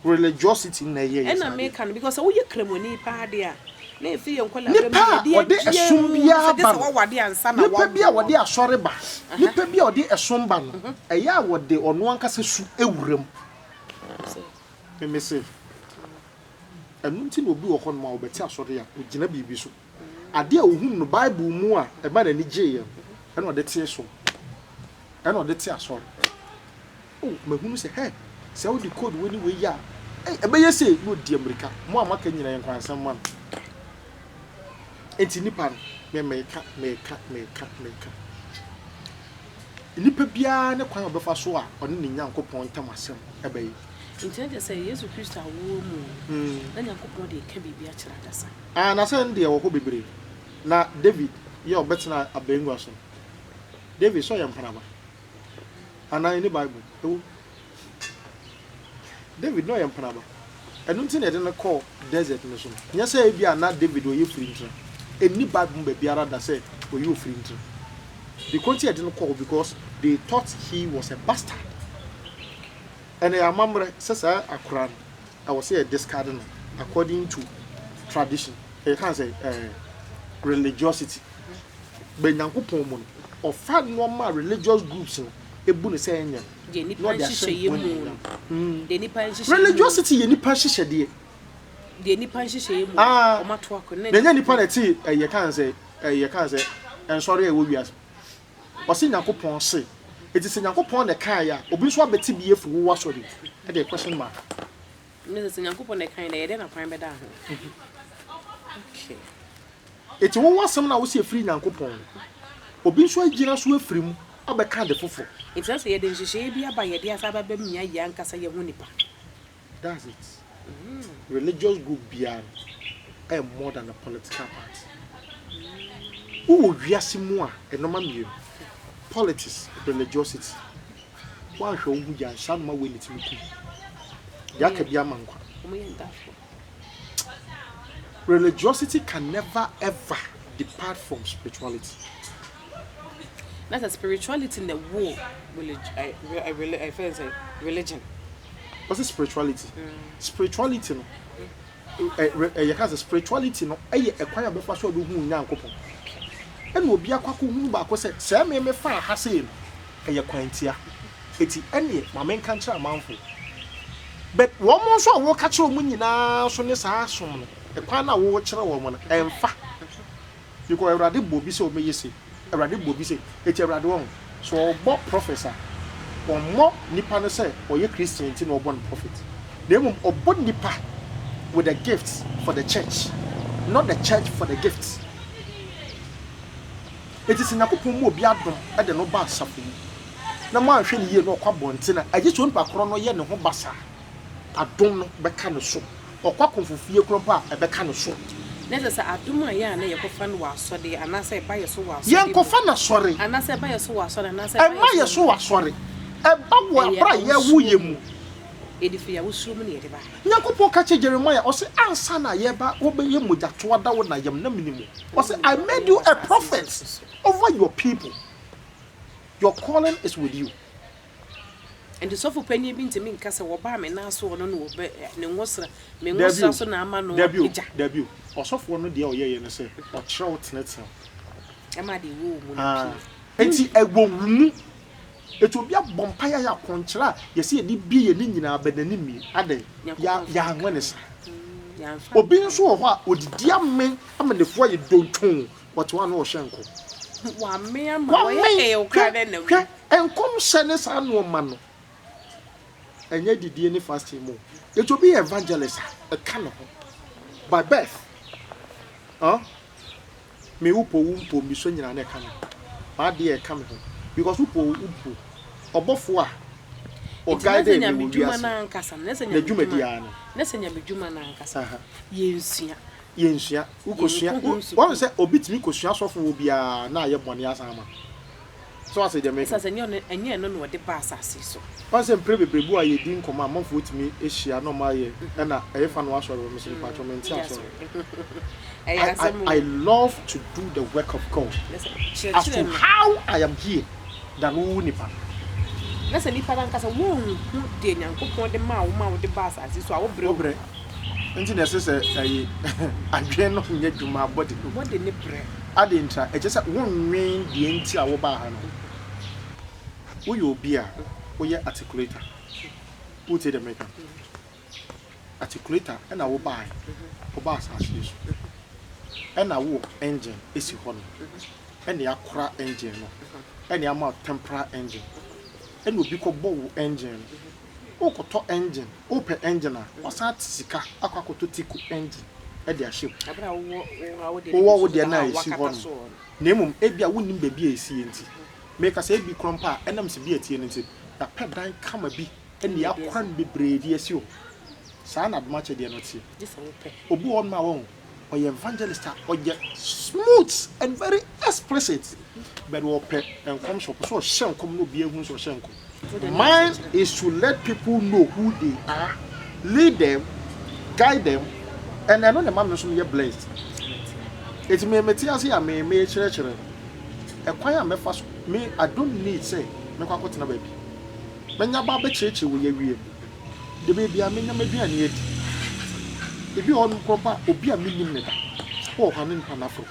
Religiosity na ɛyɛ yɛ Ɛna saa adeɛ. meka no because sɛ woyɛ Kramoni paa deɛ a, na ɛfiri yɛn nkwadaa berɛ mu Nipa na a yɛde ɔde adua ɛsom mu no biara sɛ gye ba sɛ no, woaware ansa na nipa bi a woawoɔ. ɔde asɔre ba, nipa bi a ɔde ɛsom ba no, ɛyɛ a wɔde ɔno ankasa su wura mu. Me mese, ɛno nti na obi wɔ hɔnom a ɔbɛte asɔre a, ɔgyina biribi so. Adeɛ a ɔhunu no Bible mu a ɛma n'ani gyeeɛ no, ɛna ɔde tee som, ɛna ɔde te asɔre. Oh, mahunu sɛ, hɛ, sɛ wode code wei ne wei yɛ a, ei, ɛbɛyɛ sei, na ɔdi amirika. Mo a moaka nyina yɛ nkwansɛm ma no. Enti nnipa no, me meka, meka, meka, meka. Nnipa biara ne kwan a ɔbɛfa so a ɔne ne Nyankopɔn ntam asɛm ɛbɛyɛ. Enti na kyerɛ sɛ Yesu Kristo awoɔ mu no, na Nyankopɔn de reka biribi akyerɛ adasa. Ah, na sɛ ɛno deɛ ɛwɔ hɔ bebree. Na David yɛ ɔbɛtena abangua so no, David sɛ ɔyɛ mpenaba. Anaa ɛnni Bible mu? Ɛwɔ mu. David na ɔyɛ mpenaba. Ɛno nti na yɛde no kɔɔ desert no so no. Nyɛ sɛ ebia na David ɔyɛ firintra. Ɛnni Bible mu baabiara da sɛ ɔyɛ ofirintra. The ko nti yɛde no kɔɔ hɔ because they thought he was a bastard. Ɛna ɛyɛ amammerɛ sɛ saa akora no, ɛwɔ sɛ yɛ discard no according to tradition. Yɛka sɛ eh, religiosity. But Nyankopɔn mu no, ɔfa nnoɔma a religious groups no bu no sɛ ɛnyɛ no, Deɛ nipa na ɔde ahyɛ nhyehyɛeɛ ne ho mu no. animuonyam. Deɛ nipa nhyehyɛeɛ mu no. Religiosity yɛ nipa nhyehyɛdeɛ. Deɛ nipa nhyehyɛeɛ mu no, Ah, wɔn ato akɔ. na ɛnyɛ nipa na ɛte ɛyɛ kan sɛ ɛyɛ kan sɛ nsɔre a ɛwɔ wiase. Ɔse Nyankopɔn se. Eti sɛ Nyankopɔn na ɛkaeɛ a, obi nso abɛte bi afiri wo asɔre mu. Ɛdeɛ question mark. Ne sɛ sɛ Nyankopɔn na ɛkaeɛ no, ɛyɛ dɛn na kwan bɛda ho? Okay. Enti wo w'asɛm no a wose ɛfiri Nyankopɔn no, obi nso agyina so afiri mu abɛka ade foforɔ. Enti na sɛ yɛde nhyehyɛeɛ bi aba a yɛde asan aba bɛmia yɛn ankasa yɛn ho nipa. That's it. Religious group biara no ɛyɛ more than a political party. Wowɔ wiase mu a, nnoɔma mmienu, politics, religiosity. Woanhwɛ wo ho yie a, saa nnoɔma wei na ɛtumi kum wo. Deɛ aka biara ma nkwa. Wɔyɛ ntafoɔ. Religiosity can never ever depart from spirituality. Na sɛ spirituality na ɛwoo relig ɛ ɛ reli ɛ fɛn sɛ religion. Wɔsi spirituality. Spirituality no ɛ ɛ yɛka sɛ spirituality no ɛyɛ ɛkwan a bɛfa so a bɛhu Nyankopɔn. Ɛna obi akɔ akɔhunu baako sɛ sɛ me mefa ha sei no ɛyɛ kwan tia. Eti ɛneɛ ma menka nkyerɛ amanfo. But wɔn nso a wɔka kyerɛ wɔn nyinaa so ne saa som no, ɛkwan no a wɔkyerɛ wɔn no ɛmfa. Because Awurade bɔ obi sɛ ɔmɛyɛ sei, Awurade bɔ obi sɛ, eti Awurade wɔn so ɔbɔ prophet a, ɔmmɔ nipa no sɛ ɔyɛ Christian nti na ɔbɔ no prophet. Na mmom ɔbɔ nipa with the gifts for the church, not the church for the gifts. Eti sɛ Nyankopɔn mu obi adom de no ba asafo mu, na moanhwɛ no yie na ɔkɔ abɔnten a, agye sɛ onipa korɔ no yɛ ne ho basaa, adom no bɛka ne so. Ɔkɔ akɔmfo fie korɔ mpo a, ɛbɛka ne so. Na ɛsɛ sɛ adom a yɛ a na yɛkɔfa no wɔ asɔre anaasɛ ɛba yɛ so wɔ asɔre mu. Yɛnkɔfa no asɔre. Anaasɛ ɛba yɛ so wɔ asɔre anaasɛ ɛba Ɛmma yɛ so wɔ asɔre. Ɛba wɔ Ɛyɛ aberɛ a yɛwo awosuo yɛ mu. mu. Yɛde firi awosuo mu na yɛde ba. Nyankopɔn ka kyerɛ Jeremiah, ɔse, ansa na yɛba wobɛyɛ mogyatoa da wo na yam na menim wo. Ɔse, I made you a prophet over your people. Your calling is with you. Nti sɔfo panyin bi ntumi nka sɛ wɔbaa me nan so, ɔno na wɔbɛ ne ngosra me Dabi ngosra o, so na ama no dabi o, apagya. Dabi o. Ɔsɔfoɔ no deɛ ɔyɛyɛ no sɛ ɔkyerɛ wo tenetene. Ɛma de ɛwɔ wo mu no Ah. pie. Enti ɛwɔ wo mu. Eti obi abɔ mpaeɛ ayɛ akɔnkyerɛ a yɛsɛ yɛde bie yɛn ne nyinaa bɛ n'anim mie. Adɛn? Nyankopɔn fa Yɛanwɛ ne saa. Yɛamfa Obi nso wɔ hɔ a odidi ame ama n'afu ayɛ dontwon, wɔte hɔ a na ɔhyɛ nkɔm. Wame ama wɔyɛ Wame ɛyɛ wo kora hwɛ dɛ na wu. Hwɛ, nkɔmhyɛ ne saa nneɛma no ɛnyɛ didie ne fasting mu. Eti obi yɛ evangelist a, ɛka ne ho by birth. Huh? Me wo po wo mpo mi so nyinaa na ɛka me ho. Maadeɛ ɛka me ho because wo po wo mpo ɔbɔfoɔ a Nti na sɛ ɔguide me Nyame wɔ dwuma wiase no ankasa no, na sɛ na Nyame dwumadi dwuma ara no. Na sɛ Nyame dwuma no ankasa yɛnsua. Yɛnsua. Wokɔsua Yɛnkɔ ho wɔn sukuu. sɛ obi tumi kɔsua sɔfo wɔ biara na ayɛ bɔne asan ama so ase deɛ meka. Ɛsɛ sɛ ɛnyɛ ɔno, ɛnyɛ ɛno na ɔde ba asase yi so. Wɔn sɛ mpere bebree bi a yɛdi nkɔmɔ a amanfoɔ tumi ahyia na ɔmo ayɛ ɛna ɛyɛ fa no asɔre wɔ mesɛ mpatwɔ mente Nyɛ asɔre. asɔre. Ɛyɛ asɛm I o. love to do the work of God. Na sɛ As to kyerɛkyerɛ no. how I am here than wo nipa. Na sɛ nipa no ankasa wonhu deɛ Nyankopɔn de maa wo ma wode ba asase yi so a, wobrɛ o. Wobrɛ. Nti na ɛsɛ sɛ ɛyi adwene no nyɛ dwuma bɔde no. Bɔde ne brɛ. Ade ntra ɛkyɛ sɛ wonwen deɛ nti a wobaa ha no. Woyɛ obi a woyɛ articulator. Wotie deɛ meka? Articulator ɛna wobaa wobaa asase yi so. Ɛna wowɔ engine esi hɔ no. Ɛna akora engine no. Ɛna ama wo temporary engine. Ɛna obi kɔbɔ wo engine no. Wokɔtɔ engine, wopɛ engine a, wasan ate sika akɔ akɔtɔ Tico engine ɛde ahyɛ mu. Abere a wowɔ wo deɛ Wowɔ wo no bi deɛ nso no a da hɔ a esi hɔ wakata no. soɔ no. Na mmom ebi a wonnim baabi a esi yɛ nti. Meka sɛ ebi korɔ mpo a ɛnam sɛ bi a ɛteɛ no nti, yɛapɛ dan kama bi ɛna yɛakora no bebree de asi hɔ. Saa na adom akyɛdeɛ no teɛ. Gye sɛ wopɛ. Obi wɔ hɔnom a wɔn ɔyɛ evangelist a ɔyɛ smooth and very explicit, but ɔpɛ nkɔmhyɛ, ɔpɛ sɛ ɔhyɛ nkɔm na obi ehu sɛ ɔhyɛ nkɔm. Wode ne Mine akyerɛkyerɛ. is to let people know who they are, lead them, guide them, and ɛno na ɛma me nso meyɛ blessed. Eti me mete ase a me me kyerɛkyerɛ no, ɛkwan a mɛfa so, me I don't need sɛ mekɔ akɔtena baabi. Mɛnya ba abɛkyerɛkyerɛ wɔ yɛ wie mu. De baabi a menya m'aduane adi. Ebi wɔ hɔnom koraa mpo a obi a mennim ne da. Wowɔ hɔ a ne nipa no aforo.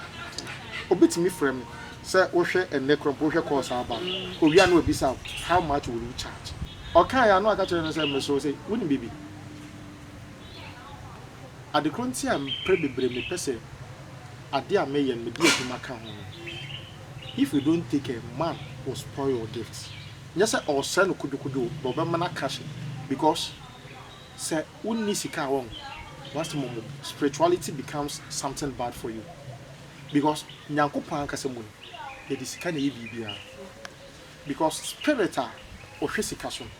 Obi tumi frɛ me sɛ wohwɛ ɛnnɛ koraa mpo wohwɛ course a aba a, owia na wabisa wo how much will you charge? Ɔkaeɛ a na waka kyerɛ no sɛ mesrɛ wo sɛ wonim biribi? Ade korɔ nti a mprɛ bebree mepɛ sɛ ade a meyɛ no mede adwuma ka ho no, if you don't take care, man will spoil your gift. Nyɛ sɛ ɔresɛe no kodwokodwo o, but ɔbɛma no aka hye because sɛ wonni sika a wɔn w'asɛm mu spirituality becomes something bad for you because Nyankopɔn ankasa mu no yɛde sika na ɛyɛ biribiara because spirit a ɔhwɛ sika so no,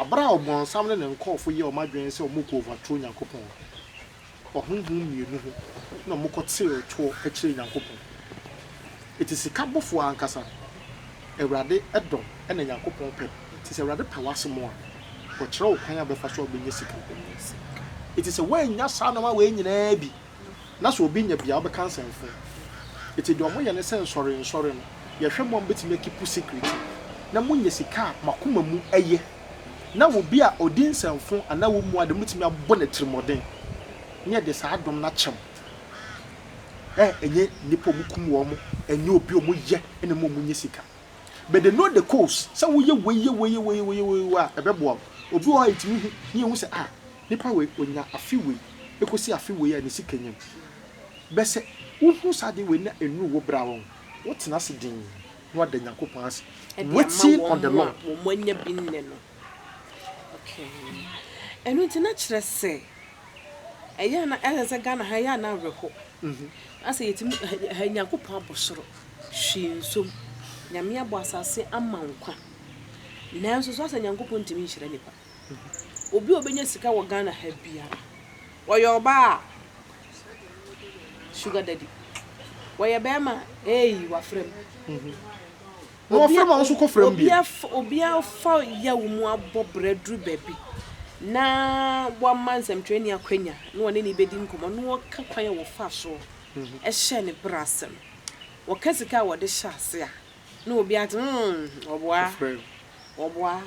abere a ɔbɔnsam ne ne nkɔɔfo yɛ ɔmo adwene sɛ ɔmo kɔ overthrow Nyankopɔn no, ɔhonhom mmienu ho na ɔmo kɔ tee toɔ akyerɛ Nyankopɔn. Eti sika bɔfoɔ ankasa no, Awurade dɔm ɛna Nyankopɔn pɛ no. Nti sɛ Awurade pɛ w'asɛm a, ɔkyerɛ wo kwan a wobɛfa so a wobɛnya sika. Eti sɛ woannya saa nneɛma wei nyinaa bi na sɛ obi nya bi a, wobɛka nsɛmfo. Eti deɛ ɔmo yɛ ne sɛ nsɔre nsɔre no. Yɛhwɛ mo a mobɛtumi akeep secret na monya sika a mo akoma mu ɛyɛ, na obi a ɔdi nsɛmfo anaa wɔmmu ade mobɛtumi abɔ no atirimuɔden, na yɛde saa adom no akyɛ mo. Ɛnyɛ nnipa a wɔkum wɔn, ɛnyɛ obi a wɔyɛ na ɛma wɔnya sika. But they know the codes sɛ woyɛ wei, yɛ wei, yɛ wei, yɛ wei, yɛ wei a, ɛbɛboa wo. Obi wɔ hɔ a yɛtumi hu na yɛhu sɛ, ah, nipa wei onya afe wei ekosi afe wei a ne sika nya mu. Bɛ sɛ wohu saa adeɛ wei na ɛnuru wo bra wɔn, wotena ase dinn na wada Nyankopɔn ase. Ɛde ama Waiting on the wɔn a Lord. Wɔn anya bi nnɛ no. Okay. Ɛno nti na kyerɛ sɛ ɛyɛ ana ɛsɛ sɛ Ghana ha ɛyɛ ana awerɛho. Asɛ yɛtumi ha, Nyankopɔn abɔ soro hwee nsom. Nyame abɔ asase ama nkwa. Nanso so asɛ Nyankopɔn ntumi nhyira nipa. Obi a obɛnya sika wɔ Ghana ha biara, wɔyɛ ɔbaa a, sugar daddy. Wɔyɛ bɛrima, ei, wafrɛ mu. Na wɔfrɛ mu a, wo nso kɔfrɛ mu bi. Obi afa yaw mu abɔ brɛ duru baabi na wama nsɛmtwerɛni akwanya na ɔne ne bɛdi nkɔmmɔ na wɔka kwan a wɔfa soɔ ɛhyɛ ne brɛ ase no, wɔka sika a wɔde hyɛ ase a, na obi ate ɔboa. Wɔfrɛ mu. Ɔboa,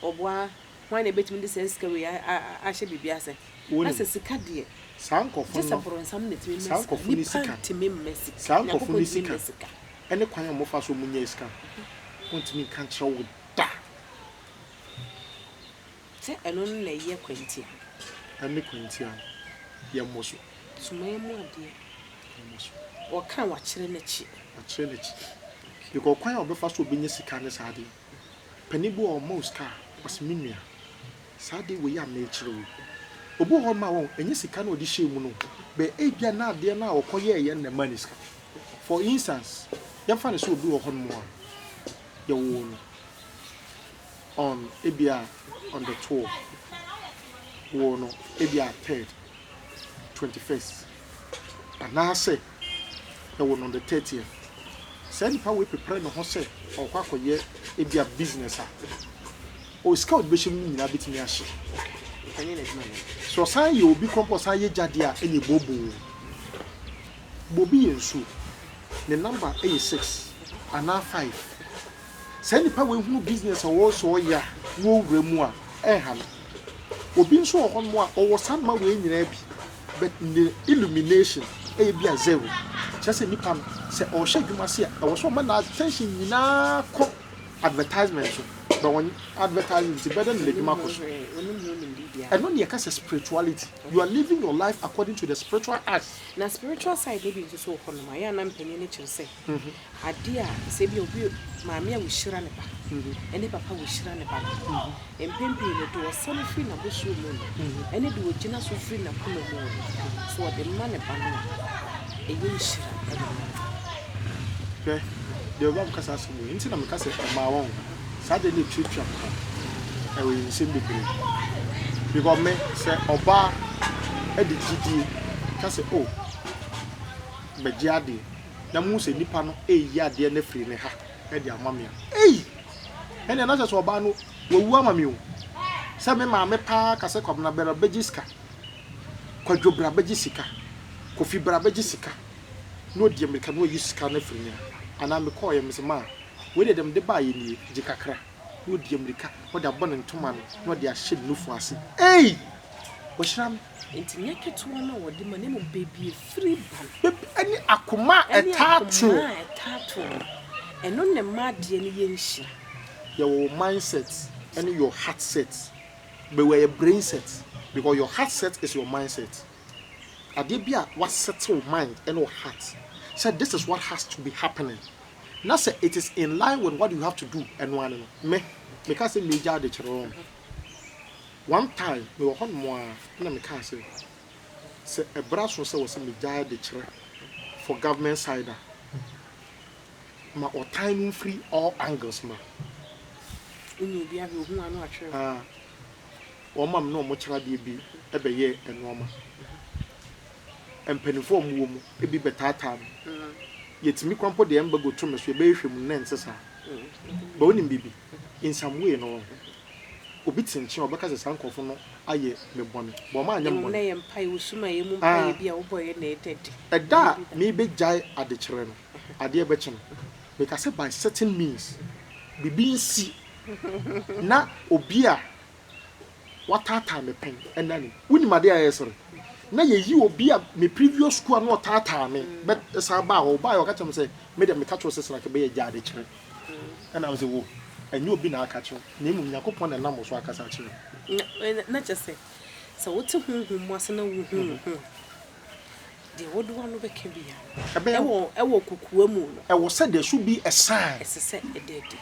ɔboa. Hwan na ebɛtumi de saa sika wei ahyɛ biribi ase? Wonim. Asɛ sika deɛ, Saa nkɔfo gye sɛ no, borɔnsam na tumi saa mma sika. nkɔfo ne Nipa sika. ntumi mma sika. Saa nkɔfo Nyankopɔn ne ntumi sika. mma sika. Ɛne kwan a wɔfa so wɔnya sika. Wontumi nka nkyerɛ wo da. Sɛ ɛno no na ɛyɛ kwantia. Ɛne kwantia no. Yɛmmɔ so. Sumayɛ mu adeɛ. Yɛmmɔ so. Wɔka wakyerɛ n'akyi. Wakyerɛ n'akyi. Because kwan a wɔbɛfa so obɛnya sika ne saa adeɛ. Panin bi wɔ hɔ, ɔma wo sika a, ɔsɛ me nua. Saa adeɛ wei a merekyerɛ wo yi. Obi wɔ hɔ ma wɔn, ɛnyɛ sika na ɔde hyɛɛ mu no. Bɛ ebia na adeɛ no a ɔkɔyɛɛyɛ no na ɛma ne sika. For instance, yɛmfa no sɛ obi wɔ hɔnom a yɛwoo no on ebia on the 12, woo no ebia third, 21st, anaasɛ yɛwoo no on the 30th. Saa nipa wei prepare ne ho sɛ ɔkɔ akɔyɛ ebia business a, o sika a ɔde bɛhyɛ mu no nyinaa bɛtumi ahye. Ɔnyɛ n'adwuma no. Sɛ ɔsan yɛ obi kɔmpɔ, ɔsan yɛ gyadeɛ a, ɛnyɛ booboo. Bobi yɛ nsuo. Ne number yɛ 6 anaa 5. Saa nipa wei hunu business a ɔwɔ sɛ ɔyɛ a, na ɔwura mu a, ɛnha no. Obi nso wɔ hɔnom a ɔwɔ saa nneɛma wei nyinaa bi, but ne illumination ɛyɛ bi a zero. Kyerɛ sɛ nipa no, sɛ ɔrehyɛ adwuma ase a, ɛwɔ sɛ ɔma n'attention nyinaa kɔ advertisement so. But wɔn advertising nti bɛdɛ na n'adwuma kɔ so. Onim ho nimdeɛ biara. Ɛno ne yɛka sɛ spirituality. You are living your life according to the spiritual acts. Na spiritual side no bi nso so wɔ hɔnom a, ɛyɛ a na mpanyin no kyerɛ sɛ adeɛ a sɛ bi obi maame a wɔhyira ne ba ɛne papa wɔhyira ne ba no, mpɛn pii no, deɛ ɔsane firi n'abosuo mu no ɛne deɛ ɔgyina so firi n'akoma mu no so, ɔde ma ne ba no a, ɛyɛ nhyira ɛde ma no. Hwɛ, deɛ ɔba meka saa asɛm wei nti na meka sɛ ɛmaa wɔn saa deɛ ne ɛtuatua me ho, ɛwɔ yɛ nsɛm bebree, because me sɛ ɔbaa ɛde gyidie ka sɛ o bɛgye adeɛ na mu sɛ nipa no ɛyi adeɛ no afiri ne ha ɛde ama me a, ei, ɛnna na kyerɛ sɛ ɔbaa no wawu ama me o. Sɛ me maame paa ka sɛ, "Kwabena, bɛrɛ bɛgye sika, Kwadwo, bra bɛgye sika, Kofi, bra bɛgye sika," na ɔdi mmirika na ɔyi sika no afiri ne ha, anaa mekɔɔyɛ me sɛ, "Maa, wei deɛ mede baayɛ nie, gye kakra," na ɔdi mmirika na ɔde abɔ ne ntoma no na ɔde ahyɛ ne nufu ase, ei, wɔhyira me. Nti nyɛ ketewa no a wɔde ma, na mmom baabi efiri ba no. Baabi ɛne akoma a ɛne ɛtaa to. Akoma a ɛtaa to no, ɛno na ɛma adeɛ no yɛ nhyira. Yɛwɔ wo mindset ɛne your heart set, but wɔyɛ brain set, because your heart set is your mindset. Adeɛ bi a waset wo mind ɛne wo heart sɛ this is what has to be happening, na sɛ it is in line with what you have to do, ɛno ano no me meka sɛ megya ade kyerɛ wɔn. One time mewɔ hɔnom a na meka sɛ ɛbra so sɛ wɔ sɛ megya ade kyerɛ for government side a, ma ɔtan no mfiri all angles ma. Wonyɛ obi ahwɛ ohu ano atwerɛ. Ah, wɔn mam na wɔn kyerɛ adeɛ bi ɛbɛyɛ nneɛma, mpanimfoɔ a wɔwɔ mu ebi bɛtaataa no, yɛtumi kwan po deɛ ɛmba go to me so, yɛbɛhwehwɛ mu na ɛnte saa. But wonim biribi, in some way no, obi te nkyɛn a ɔbɛka sɛ saa nkurɔfo no ayɛ me bɔne, but ɔma anyɛ me Mmom na bɔne. yɛ mpaeɛ wosum a ɛyɛ mu Ah. mpaeɛ bi a wobɔeɛ na ɛda di. Ɛda a mebɛgyae adekyerɛ no, adeɛ bɛkye no. Meka sɛ by certain means, biribi nsi na obi a wataataa me pɛn ɛna ne. Wonim adeɛ a ɛyɛ sere? Na yɛyi obi a me previous school a na ɔtaataa me bɛ san baa hɔ. Ɔbaa yɛ ɔka kyerɛ me sɛ me deɛ meka kyerɛ wo sɛ Srake bɛyɛ gya adekyerɛ. Ɛna me sɛ wo ɛnyɛ obi na aka kyerɛ wo na mmom Nyankopɔn na ɛnam wo so akasa akyerɛ me. Na kyerɛ sɛ, sɛ wote honhom mu ase na wohu wo ho a, deɛ wode w'ano bɛka biara no, ɛwɔ kokoa mu no. Ɛwɔ sɛ there should be a sign. Ɛsɛ sɛ ɛda adi.